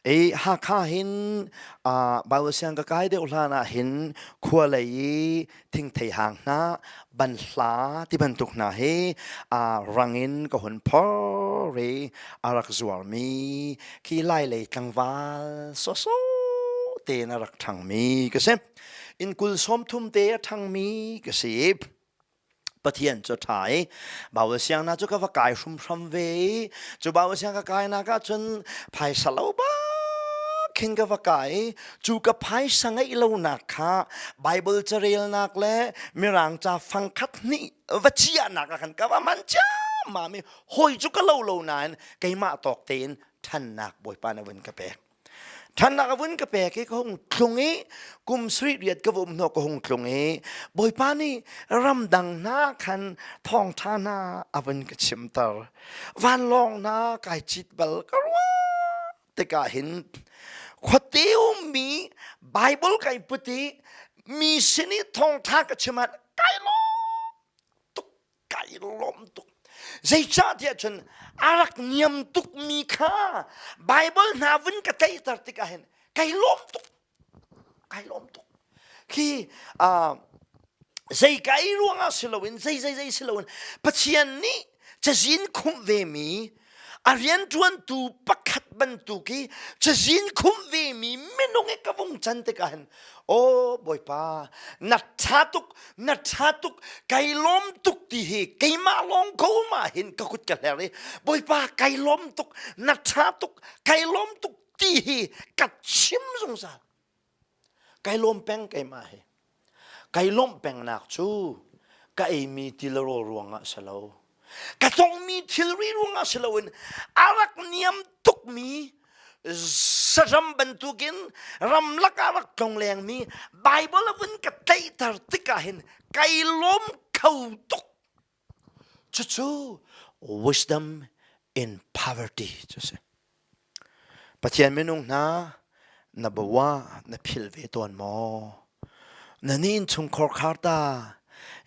I Hakha hin uh, Bible siang ka kai deuh hlan ah hin khua lei i thingthei hang hna banhla ti bantuk hna hi uh, rang in ka hun phor i a rak zuarmi khi lai lei tlangval sawsawh tein a rak ṭhangmi ka si. Inn kul 30 te a ṭhangmi ka si. Pathian cu ṭha i Baibal siangnak cu ka va kai hrimhram ve i cu Baibal siang ka kainak ah cun phaisa lo bak khin ka va kai i cu ka phaisa ngeih lonak kha Baibal carelnak le Mirang ca fangkhat hnih va chiahnak ah khan ka va hman ciammam i hawi cu ka lo lo nain keimah tawk tein ṭhannak Bawipa na vun ka pek. Ṭhannak a vun ka pek i ka hung tlung i kum sarih riat ka va um hnu ka hung tlung i Bawipa nih ramdang hna khan thawngṭha hna a vun ka chimter. Vanlawng hna kai cit bal ka ruah tikah hin khuate ummi Bible kai put i mi sin i thawngṭha ka chim ah kai lawm tuk kai lawm tuk. Zeicahtiah cun a rak niam tukmi kha Bible hna vun ka tlaihter tikah hin kai lawm tuk. Kai lawm tuk. Khi uh, zei kai ruangah si loin zei zei zei si loin Pathian nih cazin khumh vemi a rianṭuantu pakhat bantuk i cazin khumh vemi minung i ka vung can tikah hin aw Bawipa na ṭha tuk na ṭha tuk kai lawm tuk ti hi keimah lawng ko ma hin ka kut ka hler i Bawipa kai lawm tuk na ṭha tuk kai lawm tuk ti hi ka chim zungzal Kai lawm peng keimah hi. Kai lawmh pengnak cu ka eimi tilrawl ruangah si lo. Ka tongmi thilri ruangah si loin a rak niam tukmi saram bantukin ramlak ah rak tlong lengmi Bible a vun ka tlaihter tikah hin kai lawm kho tuk. Cucu wisdom in poverty cu si. Pathian minung hna na bawa na philh ve tawn maw? Na ni innchungkhar khar ta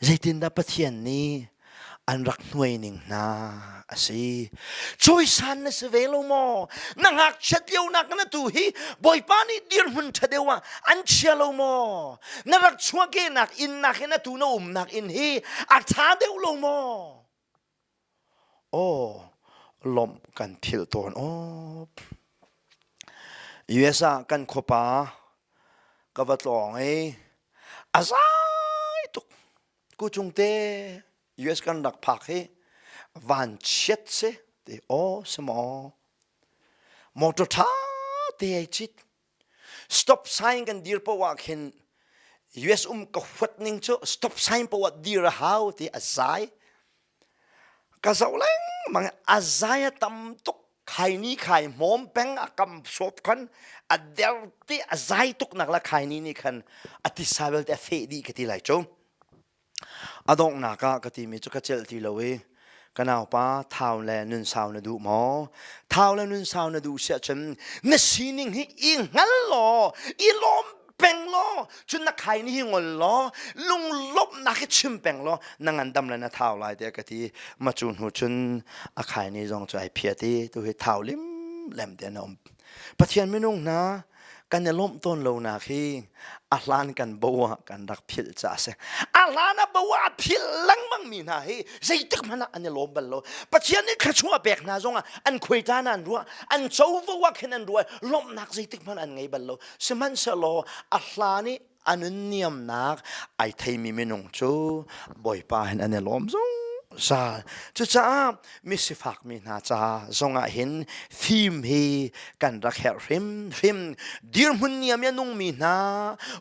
zeitindah Pathian nih an rak hnuai ning hna a si. Cawisan na si ve lo maw? Na ngakchiat lio nak na tu hi Bawipa nih dirhmun ṭha deuh ah an chia lo maw? Na rak chuahkehnak inn nak hin atu na umnak inn hi a ṭha deuh lo maw? Aw, lawmh kan philh tawn aw. US ah kan khuapa ka va tlawng i a zai tuk. Kucung te US kan rak phak hi vanchiat si ti aw si maw. Motor ṭha te ai cit. Stop sign kan dir poah ah khin US um ka huat ning cu stop sign poah dir a hau ti a zai. Ka zoh lengmang a zai a tam tuk khaini khai hmawm peng a kam sawp khan a der ti a zai tuk nak la khaini nih khan a tisa belte a feh dih ka ti lai cu. A donghnak ah ka timi cu ka celh ti lo i ka naupa thau le nun sau na duh maw? Thau le nun sau na duh siah cun na sining hi i hngal law i lawm peng law cun na khai ni hi ngol law lunglawmhnak hi chim peng law na ngandam le na thau lai tiah ka ti ma cu hnu cun a khai ni zong cu ai phiat i tu hi thau lim lem te na um Pathian minung hna kan i lawmh tawn lonak hi a hlan kan bo ah kan rak philh ca a si. A hlan a bo ah a philh lengmang mi hna hi zeitik hmanh ah an i lawm bal lo. Pathian nih thluachuah a pek hna zongah an khuaita an ruah, an covo ah khin an ruah, lawmhnak zeitik hmanh an ngei bal lo. Sihmanhsehlaw a hlan i a nunniamnak ai theimi minung cu Bawipa hin an i lawm zungzal. Cucaah misifak mi hna ca zongah hin fim hi kan rak herh hrimhrim. Dirhmun niam i a nungmi hna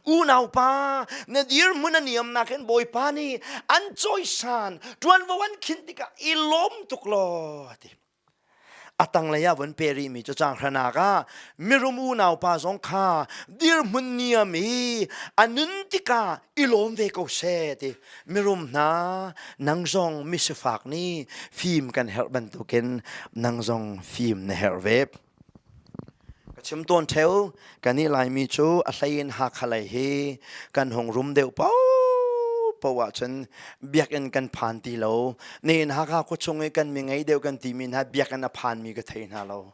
unaupa na dirhmun a niamnak hin Bawipa nih an cawisan ṭuanvo an khinh tikah i lawm tuk law ti. A tanglei ah vun pe rihmi cu caanghranak ah mirum unaupa zong kha dirhmun niam i a nun tikah i lawm ve ko seh ti mirum hna nang zong misifak nih fim kan herh bantukin nang zong fim na herh ve. Ka chim tawn theo kan i Laimi cu a hlei in Hakha lei hi kan hung rum deuh paohpaoh ahcun biakinn kan phan ti lo. Nihin Hakha khuachung i kan mi ngei deuh kan timi hna biakinn a phanmi ka thei hna lo.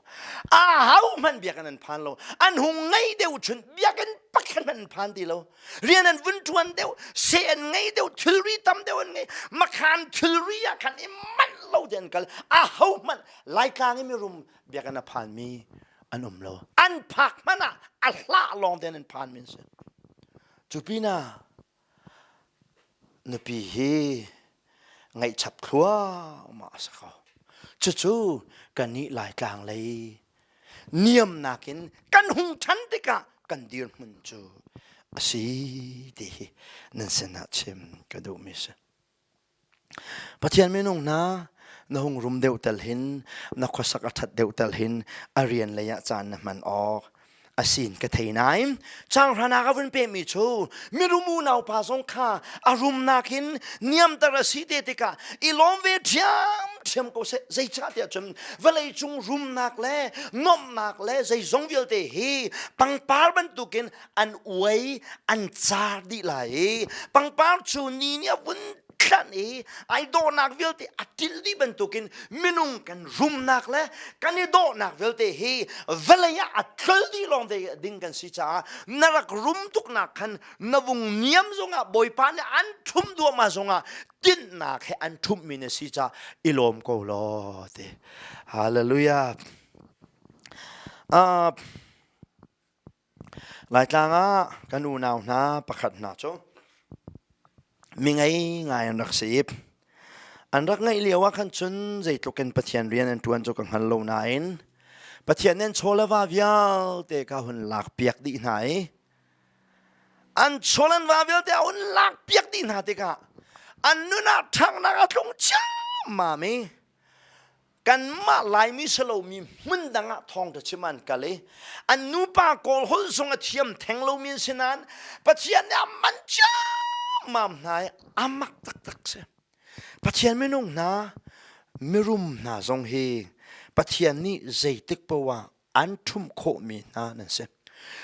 A ho hmanh biakinn an phan lo. An hung ngei deuh chun biakinn pakhat hmanh an phan ti lo. Rian an vun ṭuan deuh, seh an ngei deuh, thilri tam deuh an ngei. Makhan thilri ah khan i manh lo te an kal. A ho hmanh Laitlang i mirum biakinn a phanmi an um lo. An phak hmanh ah a hlah lawng tein an phanmi an si. Cu pinah nupi hi ngaihchap thluahmah a si ko. Cucu kannih Laitlang lei niamnak in kan hung ṭhan tikah kan dirhmun cu a si ti hi nan sinah chim ka duhmi si. Pathian minung hna, na hung rum deuh tal hin, na khuasak a ṭhat deuh tal hin a rian lei ah caan na hman awk a sin ka thei nain changhranak a vun pemi cu mirum unaupa zong kha a rumnak in niamter a si te tikah i lawm ve ṭhiamṭhiam ko seh zeicahtiah cun vawlei cung rumnak le nuamhnak le zeizong vialte hi pangpar bantukin an uai an car dih lai i pangpar cu ni nih a vun. tlanh i ai dawhnak vialte a ṭil dih bantukin minung kan rumnak le kan i dawhnak vialte hi vawlei ah a tlol dih lawng ding kan si caah na rak rum tuknak khan na vung niam zongah Bawipa nih an ṭhum duahmah zongah tinhnak he an ṭhumhmi na si caah i lawm ko law ti. Hallelujah. Laitlang ah kan unau hna pakhat hna cu mi ngei ngai an rak si. An rak ngeih lio ah khan cun zeitluk in Pathian rian an ṭuan cu ka hngal lo nain Pathian nih an chaw le va vialte kha hun lakpiak dih hna i an chaw le va vialte a hun lakpiak dih hna tikah an nun ah ṭhanghnak a tlung ciammam i kanmah Laimi si lomi hmun dang ah thawngṭha chim an kal i an nupa Kawl holh zong a thiam theng lomi an si nain Pathian nih a man ciammam hna i a mak taktak si. Pathian minung hna mirum hna zong hi Pathian nih zeitik paoh ah an ṭhumh khawhmi hna nan si.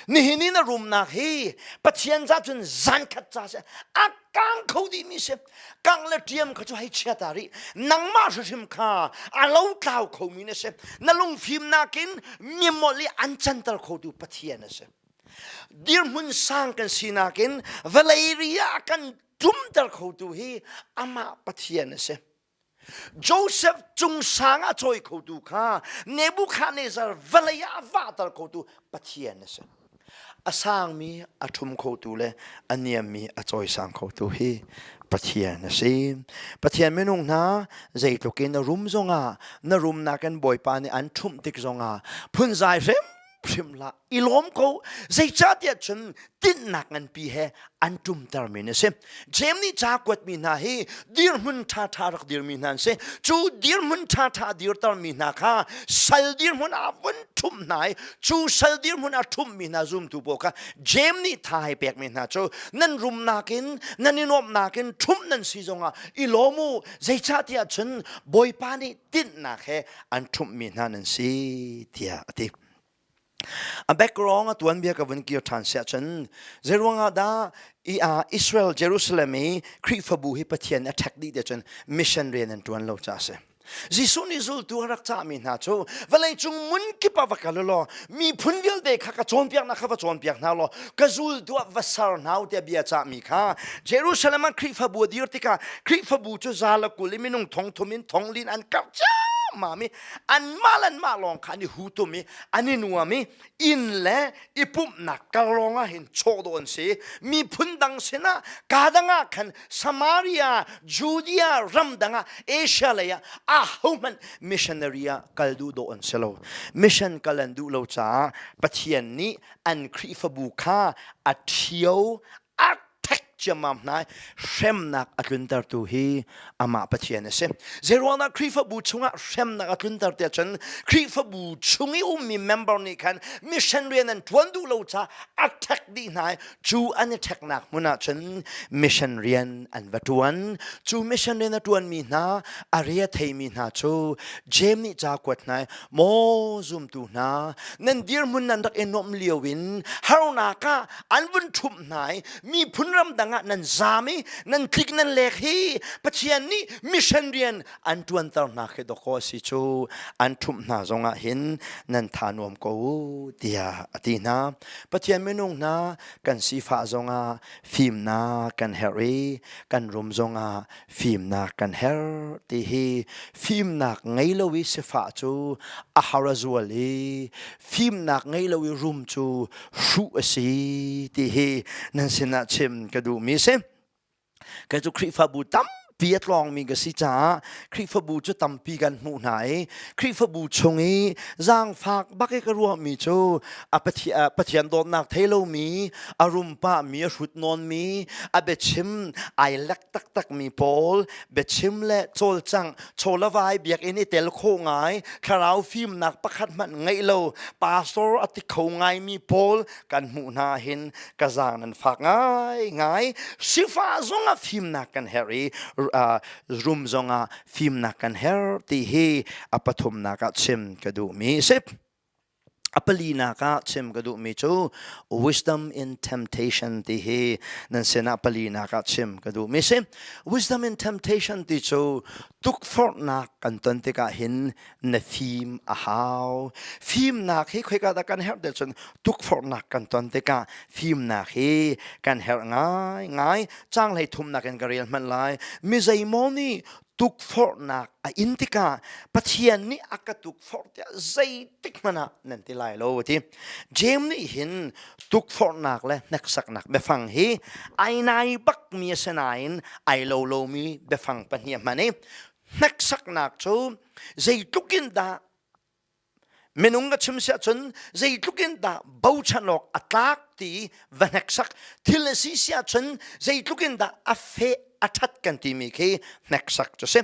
Nihin i na rumnak hi Pathian ca cun zankhat ca si a kang kho dihmi si. Kang le ṭiam kha cu hei chia ta rih. Nangmah hrimhrim kha a lotlau khomi na si. Na lungfimnak in mi molh i an canter khotu Pathian a si. Dirhmun sang kan sinak in vawlei ri ah a kan ṭumter khotu hi amah Pathian a si. Joseph cung sang a cawi khotu kha Nebuchadnezzar vawlei ah a vahter khotu Pathian a si. A sangmi a ṭhum khotu le a niammi a cawisang khotu hi Pathian a si. Pathian minung hna zeitluk in na rum zongah na rumnak in Bawipa nih an ṭhumh tik zongah phunzai hrimhrim hlah. I lawm ko. Zeicahtiah cun tinhnak nganpi he an ṭumtermi na si. Jeim nih ca kuatmi hna hi dirhmun ṭhaṭha rak dirmi hna an si. Cu dirhmun ṭhaṭha dirtermi hna kha sal dirhmun ah vun ṭhumh hna i cu sal dirhmun ah ṭhumhmi hna zumtu pawl kha Jeim nih tha hei pekmi hna cu nan rumnak in nan i nuamhnak in ṭhumh nan si zongah i lawm u. Zeicahtiah cun Bawipa nih tinhnak he an ṭhumhmi hna nan si tiah a ti. A background a tuanbia ka vun kir ṭhan siah cun zeiruangah dah Israel Jerusalem i Khrihfabu hi Pathian a ṭhek dih tiah cun mission rian an ṭuan lo caah a si. Jesuh nih zultu a rak cahmi hna cu vawleicung mun kip ah va kal u law miphun vialte kha ka cawnpiaknak kha va cawnpiak hna law ka zultu ah va ser hna u tiah bia cahmi kha Jerusalem ah Khrihfabu a dir tikah Khrihfabu cu za le 20 i minung thong thum in thong lin an karh ciammam i anmah le anmah lawng kha an i hutum i an i nuam i inn le i pumhnak kar lawng ah hin chawh dawh an si. Miphun dang sinah kaa dang ah khan Samaria, Judea ram dang ah Asia lei ah ahohmanh missionary ah kal duh dawh an si lo. Mission kal an duh lo caah Pathian nih an Khrihfabu kha a ṭhio a ṭhek ciammam hna i hremnak a tluntertu hi amah Pathian a si. Zeiruangah Khrihfabu chungah hremnak a tlunter tiah cun Khrihfabu chung i ummi member nih khan mission rian an ṭuan duh lo caah a ṭhek dih hna i cu an i ṭheknak hmun ah cun mission rian an va ṭuan. Cu mission rian a ṭuanmi hna a ria theimi hna cu Jeim nih ca kuat hna i maw zumtu hna nan dirhmun nan rak i nuamh lio in harnak ah an vun ṭhumh hna i miphun ram dang ah nan zaam i nan tlik nan lek hi Pathian nih mission rian an ṭuanter hna khi dawkaw a si cu an ṭhumh hna zongah hin nan tha nuam ko u tiah a ti hna. Pathian minung hna kan sifah zongah fimnak kan herh i kan rum zongah fimnak kan herh ti hi fimnak ngei lo i sifah cu a har a zual i fimnak ngei lo i rum cu hruh a si ti hi nan sinah chim ka duhmi si. Kei cu Khrihfabu tampi a tlawngmi ka si caah Khrihfabu cu tampi kan hmuh hna i Khrihfabu chung i zaangfak bak i ka ruahmi cu a Pathian dawtnak thei lomi a rum pahmi a hrut nawnmi a biachim ai lek taktakmi pawl biachim le cawlcangh chawlawai biakinn i tel khawh ngai thlarau fimnak pakhat hmanh ngeih lo pastor a ti kho ngaimi pawl kan hmuh hna hin ka zaang nan fak ngai ngai sifah zongah fimnak kan herh i rum zongah fimnak kan herh ti hi a pathumnak ah chim ka duhmi si. A palinak ah chim ka duhmi cu wisdom in temptation ti hi nan sinah palinak ah chim ka duhmi si. Wisdom in temptation ti cu tukforhnak kan ton tikah hin na fim a hau. Fimnak hi khoika dah kan herh te cun tukforhnak kan ton tikah fimnak hi kan herh ngai ngai. Caang hlei thumnak in ka rel hmanh lai. Mi zeimaw nih tukforhnak a in tikah Pathian nih a ka tukforh tiah zeitik hmanh ah nan ti lai lo ti. James nih hin tukforhnak le hneksaknak biafang hi ai nai bakmi a si nain ai lo lomi biafang pahnih a hman i hneksaknak cu zeitluk in dah Minung ka chim siah cun zeitluk in dah bochan awk a tlak ti va hneksak thil a si siah cun zeitluk in dah a feh a ṭhat kan timi khi hneksak cu si.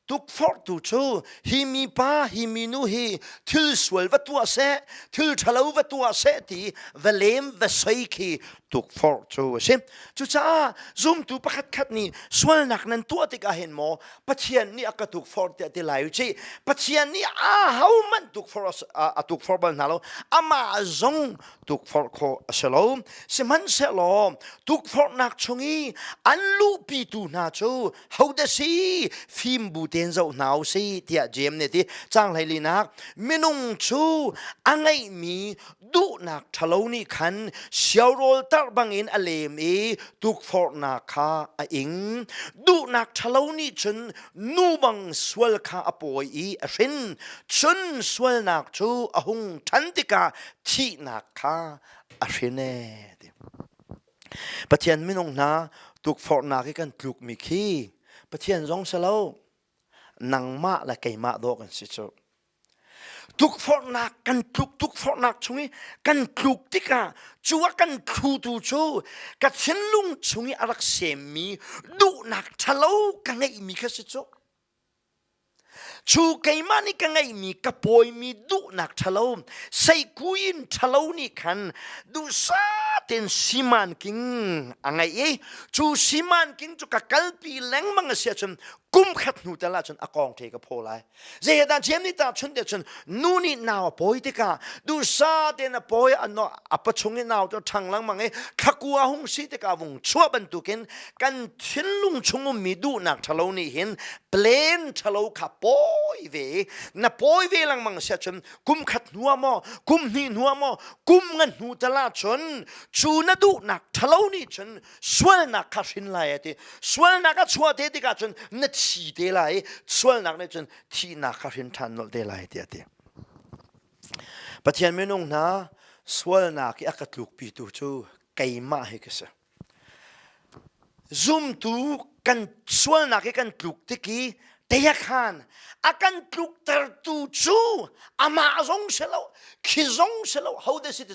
Tukforhtu cu hi mipa hi minu hi thil sual va tuah seh thil ṭhalo va tuah seh ti va lem va soi khi tukforh cu a si. Cucaah zumtu pakhatkhat nih sualnak nan tuah tikah hin maw Pathian nih a ka tukforh tiah ti lai u cih. Pathian nih a hohmanh tukforh a tukforh bal hna lo. Amah zong tukforh khawh a si lo. Sihmanhsehlaw tukforhnak chung i an luhpitu hna cu hodah si fim bu tein zoh hna u si tiah Jeim nih a ti. Caang hleilinak minung cu a ngeihmi duhnak ṭhalo nih khan siaurawl tarh bangin a lem i tukforhnak kha a ing. Duhnak ṭhalo nih cun nu bang sual kha a pawi i a hrin. Cun sualnak cu a hung ṭhan tikah thihnak kha a hrin ee. Pathian minung hna tukforhnak i kan tlukmi khi Pathian zong si lo nangmah le keimah dawh kan si cu. Tukforhnak kan tluk tukforhnak chung i kan tluk tikah cu a kan thlutu cu ka thinlung chung i a rak semmi duhnak ṭhalo ka ngeihmi kha si cu. Cu keimah nih ka ngeihmi ka pawimi duhnak ṭhalo seikuin ṭhalo nih khan duhsah tein siman king a ngeih i cu siman king cu ka kalpi lengmang a si ahcun kum khat hnu tal ahcun a kong ṭhe ka phaw lai. Zeidah Jeim nih tahchunh te cun nu nih nau a pawi tikah duhsah tein a pawi a pachung i nau cu a ṭhang lengmang i thlakua hung si tikah vung chuah bantukin kan thinlung chung ummi duhnak ṭhalo nih hin plan ṭhalo kha pawi ve i na pawi ve lengmang si ahcun kum khat hnu ah maw kum hnih hnu ah maw kum nga hnu tal ahcun cu na duhnak ṭhalo nih cun sualnak kha hrin lai a ti sualnak a chuah te tikah cun na thi te lai i sualnak nih cun thihnak kha hrin ṭhan nolh te lai tiah a ti Pathian minung hna sualnak i a ka tlukpitu cu keimah hi ka si zumtu kan sualnak i kan tluk tik i teiakhan a kan tluktertu cu amah zong si lo khi zong si lo ho de si ti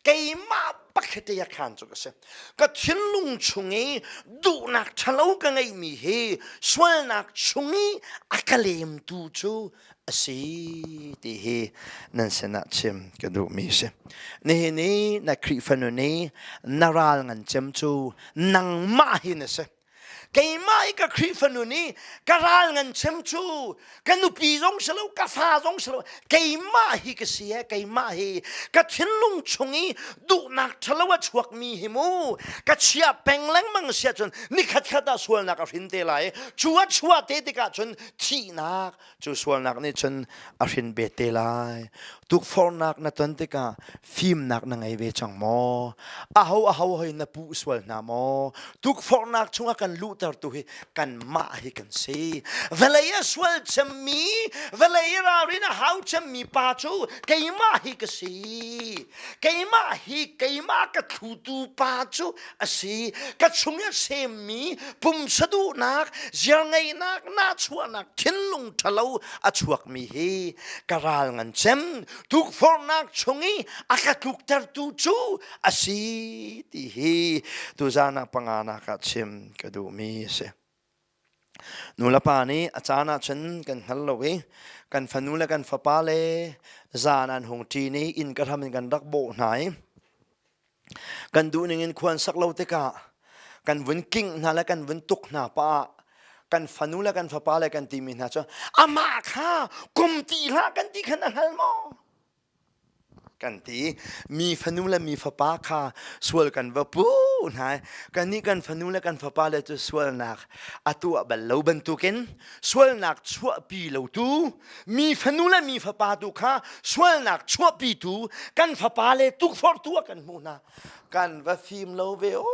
keimah bak hi teiakhan cu ka si ka thinlung chung i duhnak ṭhalo ka ngeihmi hi sualnak chung i a ka lemtu cu a si ti hi nan sinah chim ka duhmi a si. Nihin i na Khrihfa nun i na ral ngan cem cu nangmah hi na si. Keimah i ka Khrihfa nun i ka ral ngan cem cu ka nupi zong si lo ka fa zong si lo keimah hi ka si e keimah hi ka thinlung chung i duhnak ṭhalo a chuakmi hi mu ka chia peng lengmang si ahcun nikhat khat ah sualnak a hrin te lai cu a chuah te tikah cun thihnak cu sualnak nih cun a hrin bet te lai. Tukforhnak na ton tikah fimnak na ngei ve cang maw? Aho aho hoi na puh sual hna maw? Tukforhnak chungah kan luhtertu hi kanmah hi kan si. Vawlei a sual cemmi, vawlei ralrin a hau cemmi pa cu keimah hi ka si. Keimah hi keimah ka thlutu pa cu a si. Ka chung i semmi pumsa duhnak, ziarngeihnak, nahchuahnak, thinlung ṭhalo a chuakmi hi ka ral ngan cem tukforhnak chung i a ka tluktertu cu a si ti hi tuzan ah panganak ah chim ka duhmi a si. Nulepa nih a caan ahcun kan hngal lo i kan fanu le kan fapa le zan an hung ṭin i inn ka hram in kan rak bawh hna i kan duhning in khua an sak lo tikah kan vun kingh hna le kan vun tuk hna pah ah kan fanu le kan fapa le kan timi hna cu amah kha kum ti hlah kan ti khan a hngal maw? Kan ti. Mi fanu le mi fapa kha sual kan va pu hna. Kannih kan fanu le kan fapa le cu sualnak a tuah bal lo bantukin sualnak chuahpi lotu mi fanu le mi fapa tu kha sualnak chuahpitu kan fapa le tukforhtu ah kan hmuh hna. Kan va fim lo ve o.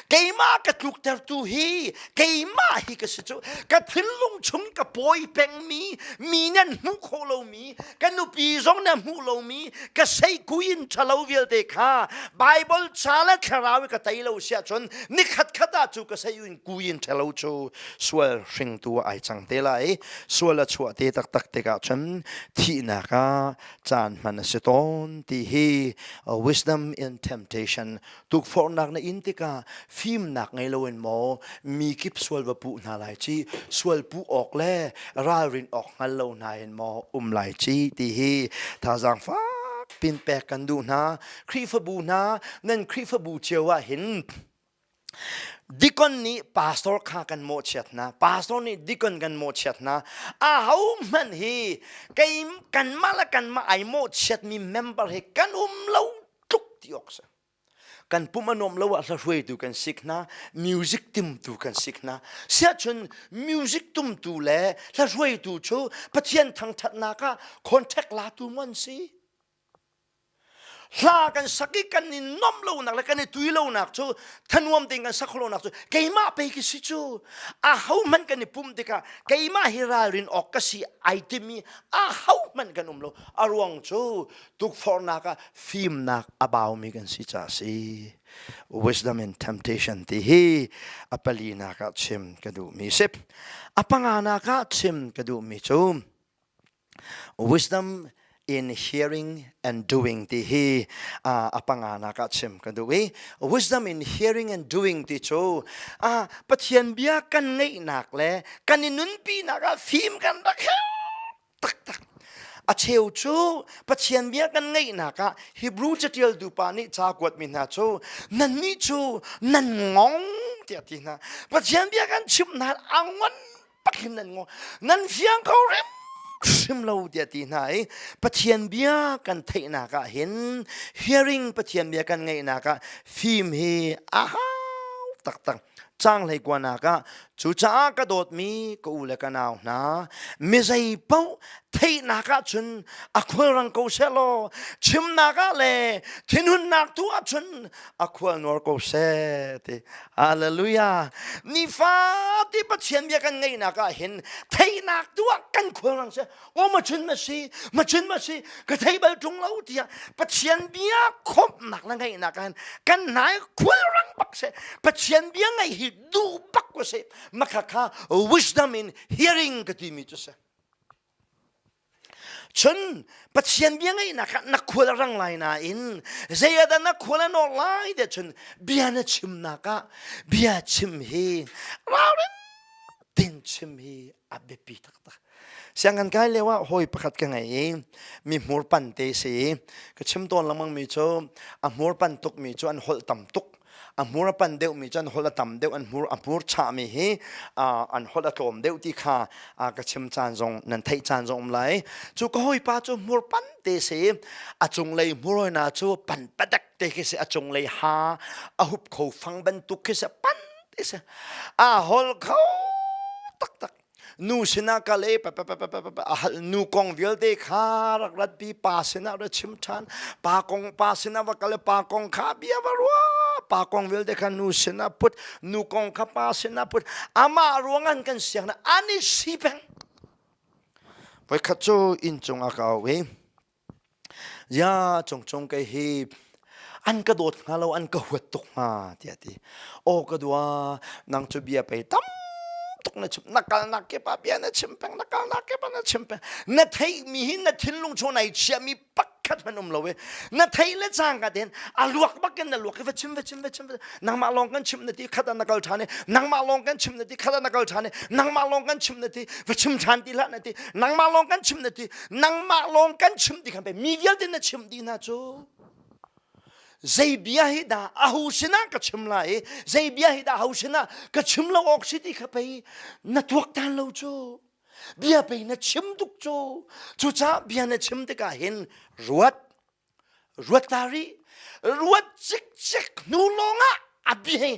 Keimah ka tluktertu hi keimah hi ka si cu. Ka thinlung chung ka pawi pengmi mi nan hmuh khawh lomi ka nupi zong na hmuh lomi ka seikui in ṭhalo vialte kha Bible ca le thlarau i ka tei lo siah cun nikhat khat ah cu ka seiin kui in ṭhalo cu sual hringtu ah ai cang te lai. Sual a chuah te taktak tikah cun thihnak ah caan hman a si tawn ti hi wisdom in temptation tukforhnak na in tikah fimnak ngei loin maw mi kip sual va puh hna lai ci sual puh awk le ralrin awk hngal lo hna in maw um lai ci ti hi thazaang fak pin pek kan duh hna. Khrihfabu hna nan Khrihfabu cio ah hin Dikon nih pastor kha kan mawhchiat hna. Pastor nih dikon kan mawhchiat hna. Aho hmanh hi kei kanmah le kanmah ai mawhchiatmi member hi kan um lo tluk ti awk si. Kan pum a nuam lo ah hla hruaitu kan sik hna, music timtu kan sik hna. Siahcun music tumtu le hla hruaitu cu Pathian thangthatnak ah contact latu mon si. Hla kan sak i kan i nuamh lonak le kan i tui lonak cu thanuam tein kan sak lonak cu keimah pei ka si cu. Ahohmanh kan i pumh tikah keimah hi ralrin awk ka si ai timi ahohmanh kan um lo. A ruang cu tukforhnak ah fimnak a baumi kan si caah si. Wisdom and temptation ti hi a palinak ah chim ka duhmi si. A panganak ah chim ka duhmi cu Wisdom in hearing and doing ti hi a panganak ah chim ka duh i wisdom in hearing and doing ti cu Pathian bia kan ngeihnak le kan i nunpinak ah fim kan rak herh taktak. A cheu cu Pathian bia kan ngeihnak ah Hebrew catialtu pa nih ca kuatmi hna cu nannih cu nan ngong tiah ti hna. Pathian bia kan chimh hna a ngon pakhin nan ngo nan fiang kho hrim hrim lo tiah ti hna i Pathian bia kan theihnak ah hin hearing Pathian bia kan ngeihnak ah fim hi a hau taktak. Cang hlei kuanak ah cucaah ka dawtmi ka u le ka nau hna, mizei paoh theihnak ah cun a khulrang ko seh law chimnak ah le thinhunnak tu ah cun a khual nuar ko seh ti. Hallelujah. Nifate Pathian bia kan ngeihnak ah hin theihnak tu ah kan khual rang seh. O ma chun ma si, ma chun ma si, ka thei bal ṭung lo tiah Pathian bia khawmhnak le ngeihnak ah hin kan hnai khual rang bak seh. Pathian bia ngeih hi duh bak ko seh. Makha kha wisdom in hearing ka timi cu si. Cun Pathian bia ngeihnak ah na khual a rang lai nain zei ah dah na khual a nawr lai tiah cun bia na chimnak ah bia chim hi ralrin tin chim hi a biapi taktak. Sianginn kai lio ah hawi pakhat ka ngei i mi hmur pan te si. Ka chim tawn lengmang mi cu a hmur pan tuk mi cu an holh tam tuk. A hmur a pan deuhmi cu an holh a tam deuh, an hmur a hmur chahmi hi an holh a tlawm deuh ti kha ka chim caan zong nan theih caan zong um lai. Cu ka hawipa cu hmur pan te si. A cunglei hmurhoi cu pan padak te khi si. A cunglei ha a hup kho fang bantuk khi si, pan te si. A holh kho taktak. Nu sinah kal e a hal nu kong vialte kha rak ratpi, pa sinah ra chim ṭhan, pa kong pa sinah va kal e, pa kong kha bia va ruah, pa kong vialte kha nu sinah put, nu kong kha pa sinah put. Amah ruangan kan siang na an i si peng. Voikhat cu inn cung ah ka au i Ya cungcung kei hi an ka dawt hnga lo, an ka huat tuk hnga tiah ti. Aw ka dua, nang cu bia pei tam tuk na chim, na kalnak kip ah bia na chim peng, na kalnak kip ah na chim peng. Na theihmi hi na thinlung chung nai chiahmi pakhat hmanh um lo i na theih le cangka ten a luak bak in na luak i va chim va chim va chim. Nangmah lawng kan chim na ti, khat ah na kal ṭhan i nangmah lawng kan chim na ti, khat ah na kal ṭhan i nangmah lawng kan chim na ti, va chim ṭhan ti hlah na ti, nangmah lawng kan chim na ti, nangmah lawng kan chim ti khan pe mi vialte na chim dih hna cu. Zei bia hi dah aho sinah ka chim lai i zei bia hi dah aho sinah ka chim lo awk si ti kha pei na tuaktan lo cu. Bia pei na chim tuk cu. Cucaah bia na chim tikah hin ruat. Ruat ta rih. Ruat cikcek hnu lawngah a bia hi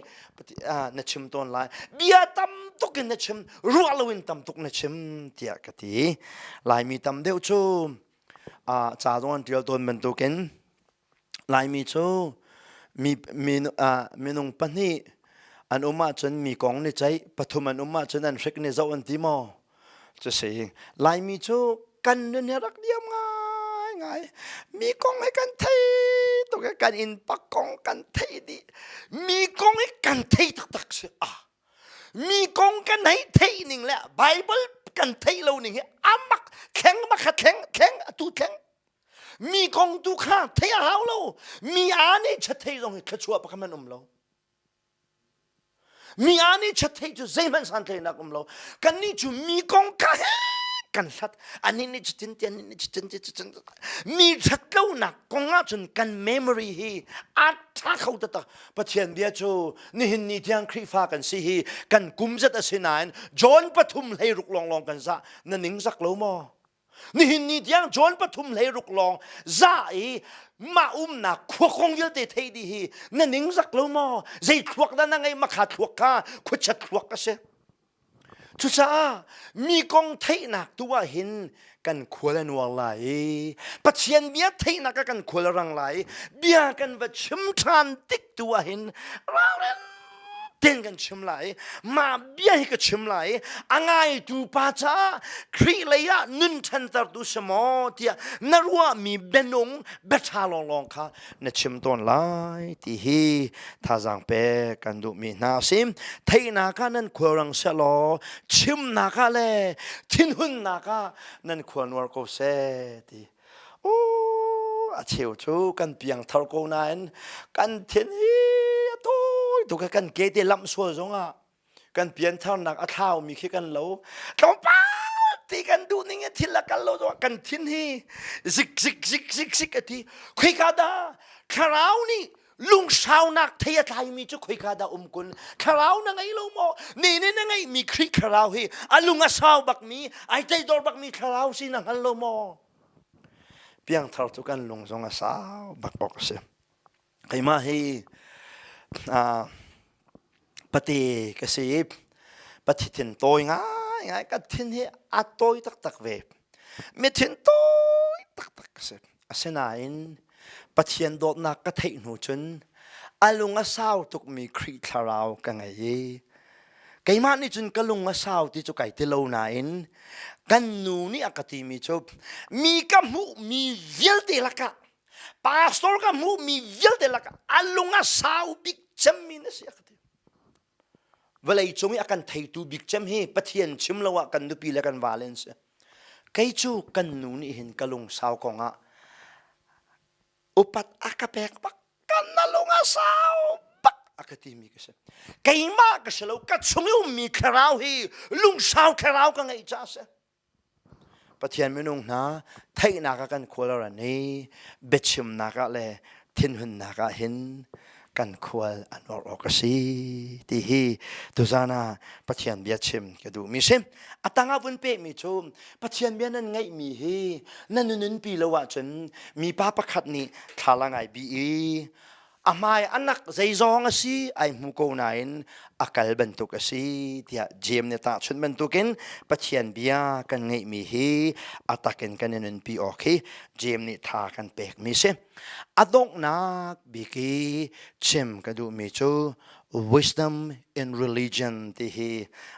na chim tawn lai. Bia tam tuk in na chim, ruah loin tam tuk na chim tiah ka ti. Laimi tam deuh cu ca zong an ṭial tawn bantukin Laimi cu mi, mi, minung pahnih an um ahcun mi kong ni ceih, pathum an um ahcun an hrik ni zoh an ti maw? Cu si. Laimi cu kan nun hi rak diam ngaingai. Mi kong hi kan thei tuk i kan innpa kong kan thei dih. Mi kong hi kan thei taktak si. Ah, mi kong kan hei theih ning le Bible kan theih lo ning hi amak thleng makha thleng thleng atu thleng Mi kong tu kha theih a hau lo. Mi aa nih chat-thei zong hi thluachuah pakhat hmanh um lo. Mi aa nih chat-thei cu zeihmanh santlaihnak um lo. Kannih cu mi kong kha he kan hlat. Anih nih cutin ti, anih nih cutin ti, cutin. Mi ṭhatlonak kong ahcun kan memory hi a ṭha kho taktak. Pathian bia cu nihin ni tiang Khrihfa kan si hi kan kum zat a si nain John pathum 16 lawnglawng kan zah. Na ningzak lo maw? Nihin ni tiang John 3 16 lawng za i mah umnak khua kong vialte theih dih hi na ningzak lo maw? Zei thluak dah na ngeih makha thluak kha khuachiat thluak a si. Cucaah mi kong theihnak tu ah hin kan khual a nuar lai i Pathian bia theihnak ah kan khual a rang lai i bia kan va chim ṭhan tik tu ah hin ralrin ten kan chim lai mah bia hi ka chim lai a ngaitu pa caah Khrih lei ah nun ṭhantertu si maw tiah na ruahmi bianung biaṭha lawnglawng kha na chim tawn lai ti hi thazaang pek kan duhmi hna a si. Theihnak ah nan khualrang sehlaw chimnak ah le thinhunnak ah nan khual nuar ko seh ti a cheu cu kan piangthar ko nain kan thin hi a tawi tuk kan ke te lamh sual zongah kan piantharnak a thlaumi khi kan lo tlawmpal ti kan duh ning i thil a kal lo zongah kan thin hi zik zik zik zik zik a ti khoika dah thlarau nih lungsaunak thei a tlaimi cu khoika dah um kun thlarau na ngei lo maw ne ne na ngeihmi Khrih thlarau hi a lung a sau bakmi ai teidor bakmi thlarau si na hngal lo maw Piangthar cu kan lung zong a sau bak awk a si. Keimah hi pate ka si i pathi thin tawi ngaingai ka thin hi a tawi taktak ve. Mi thin tawi taktak ka si. Asinain Pathian dawtnak ka theih hnu cun a lung a sau tukmi Khrih thlarau ka ngei i Keimah nih cun ka lung a sau ti cu kai ti lo nain kan nu nih a ka timi cu mi ka hmuhmi vialte lakah pastor ka hmuhmi vialte lakah a lung a sau bik cemmi na si a ka ti. Vawlei cung i a kan theitu bik cem hi Pathian chim lo ah kan nupi le kan vale an si. Kei cu kan nu nih hin ka lung sau kongah upat a ka pek bak kan na lung a sau bak a ka timi ka si keimah ka si lo ka chung i ummi thlarau hi lungsau thlarau ka ngeih caah si Pathian minung hna theihnak ah kan khual ran i biachimnak ah le thinhunnak ah hin kan khual an awr awk a si ti hi tuzan ah Pathian bia chim ka duhmi si a tang ah vun pehmi cu Pathian bia nan ngeihmi hi nan nunpi lo ahcun mipa pakhat nih thla ngai bi i a hmai anak zeizong a si ai hmu ko nain a kal bantuk a si tiah Jeim nih tahchunh bantukin Pathian bia kan ngeihmi hi a takin kan i nunpi awk hi Jeim nih tha kan pekmi si. A donghnak bik i chim ka duhmi cu wisdom in religion ti hi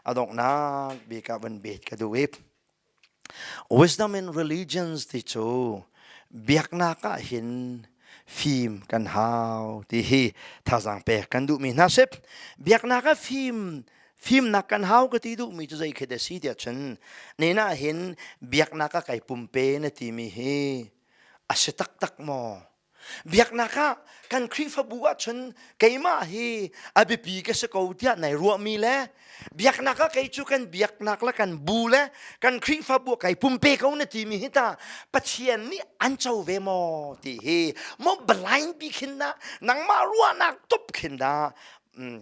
a donghnak bik ah van bet ka duh i wisdom in religions ti cu biaknak ah hin fim kan hau ti hi thazaang pek kan duhmi hna sip biaknak ah fim fimnak kan hau ka ti duhmi cu zei khi dah si tiah cun nena hin biaknak ah kai pumpe na timi hi a si taktak maw Biaknak ah kan Khrihfabu ahcun keimah hi a biapi ka si ko tiah nai ruahmi le biaknak ah kei cu kan biaknak le kan bu le kan Khrihfabu kai pumpe ko na timi hi ta Pathian nih an co ve maw ti hi maw blind bi khin dah nangmah ruahnak tup khin dah?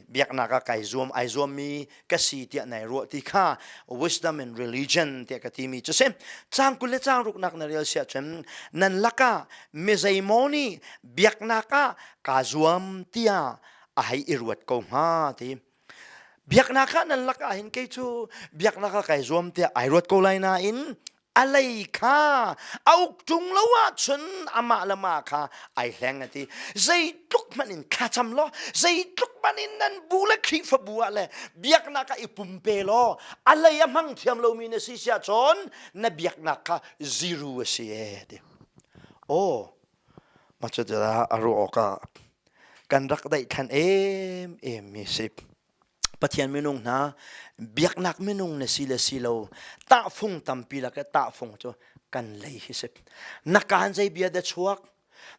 Biaknak ah kai zuam ai zuammi ka si tiah nai ruah ti kha wisdom and religion tiah ka timi cu si. Caang 20 le caang ruknak na rel siah cun nan lakah mi zeimaw nih biaknak ah kaa zuam tiah a hei i ruat ko hnga ti. Biaknak ah nan lakah hin kei cu biaknak ah kai zuam tiah ai ruat ko lai nain a lei kha a uk ṭung lo ahcun amah le mah kha ai hleng a ti. Zeitluk hmanh in thlacam law, zeitluk hmanh in nan bu le Khrihfabu ah le biaknak ah i pumpe law, a lei a hmang thiam lomi na si siah cun na biaknak kha zero a si e ti. Aw, mah cu a ruah awkah kan rak daihthlan em em mi si. Pathian minung hna biaknak minung na si le si lo tahfung tampi lak tahfung cu kan lei hi si. Na kaan zei bia dah chuak?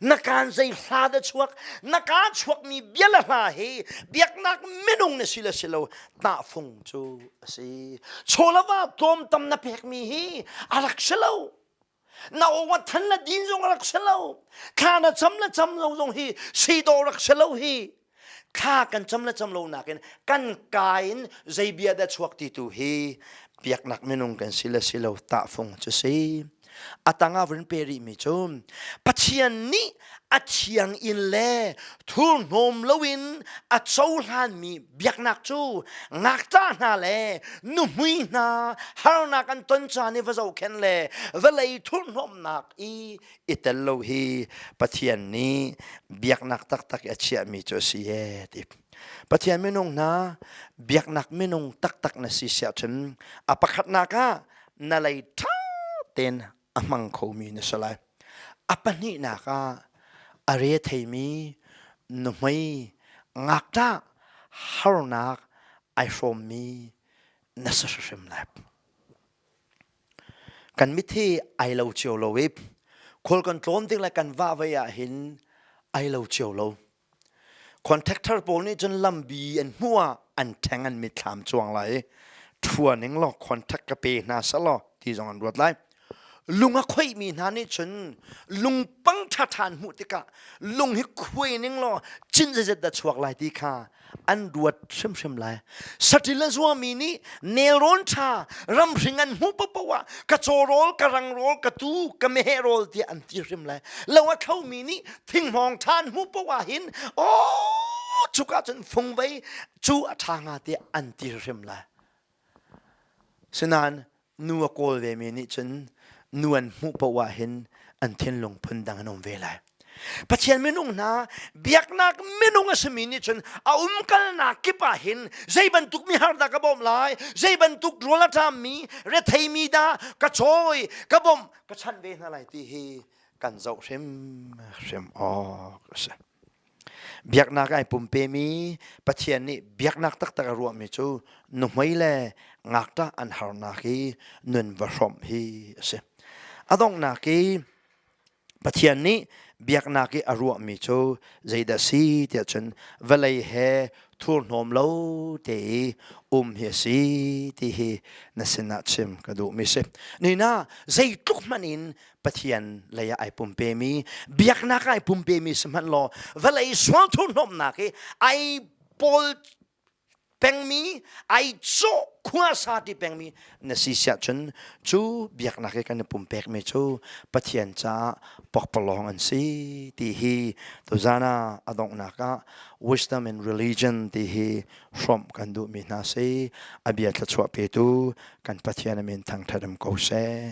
Na kaan zei hla dah chuak? Na kaa chuakmi bia le hla hi biaknak minung na si le si lo tahfung cu a si. Chawlava tlawmtam na pekmi hi a rak si lo. Na aw than le din zong rak si lo. Thla na cam le cam lo zong hi si dawh rak si lo hi. Thla kan cam le cam lo nakin kan ka in zei bia dah chuak ti tu hi biaknak minung kan si le si lo tahfung cu si. A tang ah vun pe rih mi cu Pathian nih a thiang in le thurhnawm loin a cohlanmi biaknak cu ngakṭah hna le nuhmui hna harnak an ton caan i va zohkhenh le vawlei thurhnawmnak i i tel lo hi Pathian nih biaknak taktak i a chiahmi cu a si ee ti. Pathian minung hna biaknak minung taktak na si siah cun a pakhatnak ah na lei ṭha tein a hmang khomi na si lai. A pahnihnak ah a re theimi nuhmei ngakṭah harnak ai hrawmmi na si hrimhrim lai. Kan mit hi ai lo cio lo i khual kan tlawn tik le kan vah vei ah hin ai lo cio lo. Contractor pawl nih cun lambi an hmuh ah an ṭheng an mitthlam cuang lai i ṭhua ning law contract ka pe hna selaw ti zong an ruat lai. Lung a khoihmi hna nih cun lungpang ṭhaṭha an hmuh tikah lung hi khuai ning law cin zeizat dah chuak lai ti kha an ruat hrimhrim lai. Saṭil a zuami nih nelrawn ṭha ramhring an hmuh paohpaoh ah ka caw rawl, ka rang rawl, ka tuu, ka meheh rawl tiah an ti hrim lai. Lo a thlomi nih thinghmawng ṭha an hmuh paoh ah hin aw cuka cun fungvei cu a ṭha hnga tiah an ti hrim lai. Sinain nu a kawl vemi nih cun nu an hmuh paoh ah hin an thinlung phundang an um ve lai. Pathian minung hna biaknak minung a simi nih cun a umkalnak kip ah hin zei bantuk mi har dah ka bawmh lai, zei bantuk rawl a ṭammi, retheimi dah ka cawi, ka bawmh, ka chanh ve hna lai ti hi kan zoh hrimhrim awk a si. Biaknak ai pumpemi Pathian nih biaknak taktak a ruahmi cu nuhmei le ngakṭah an harnak hi nun va hrawmh hi a si. A donghnak i Pathian nih biaknak i a ruahmi cu zeidah si tiah cun vawlei he thurhnawm lo te i um hi a si ti hi na sinah chim ka duhmi si. Nina zeitluk hmanh in Pathian lei ah ai pumpemi biaknak ai pumpemi sihmanh law vawlei sual thurhnawmnak i ai pawl pengmi ai cawh khuasa ti pengmi na si siah cun cu biaknak i kan i pumpekmi cu Pathian caah pokpalawng an si ti hi tuzan ah a donghnak ah wisdom and religion ti hi hrawmh kan duhmi hna si a bia thluachuah petu kan Pathian a min thangṭhat um ko seh.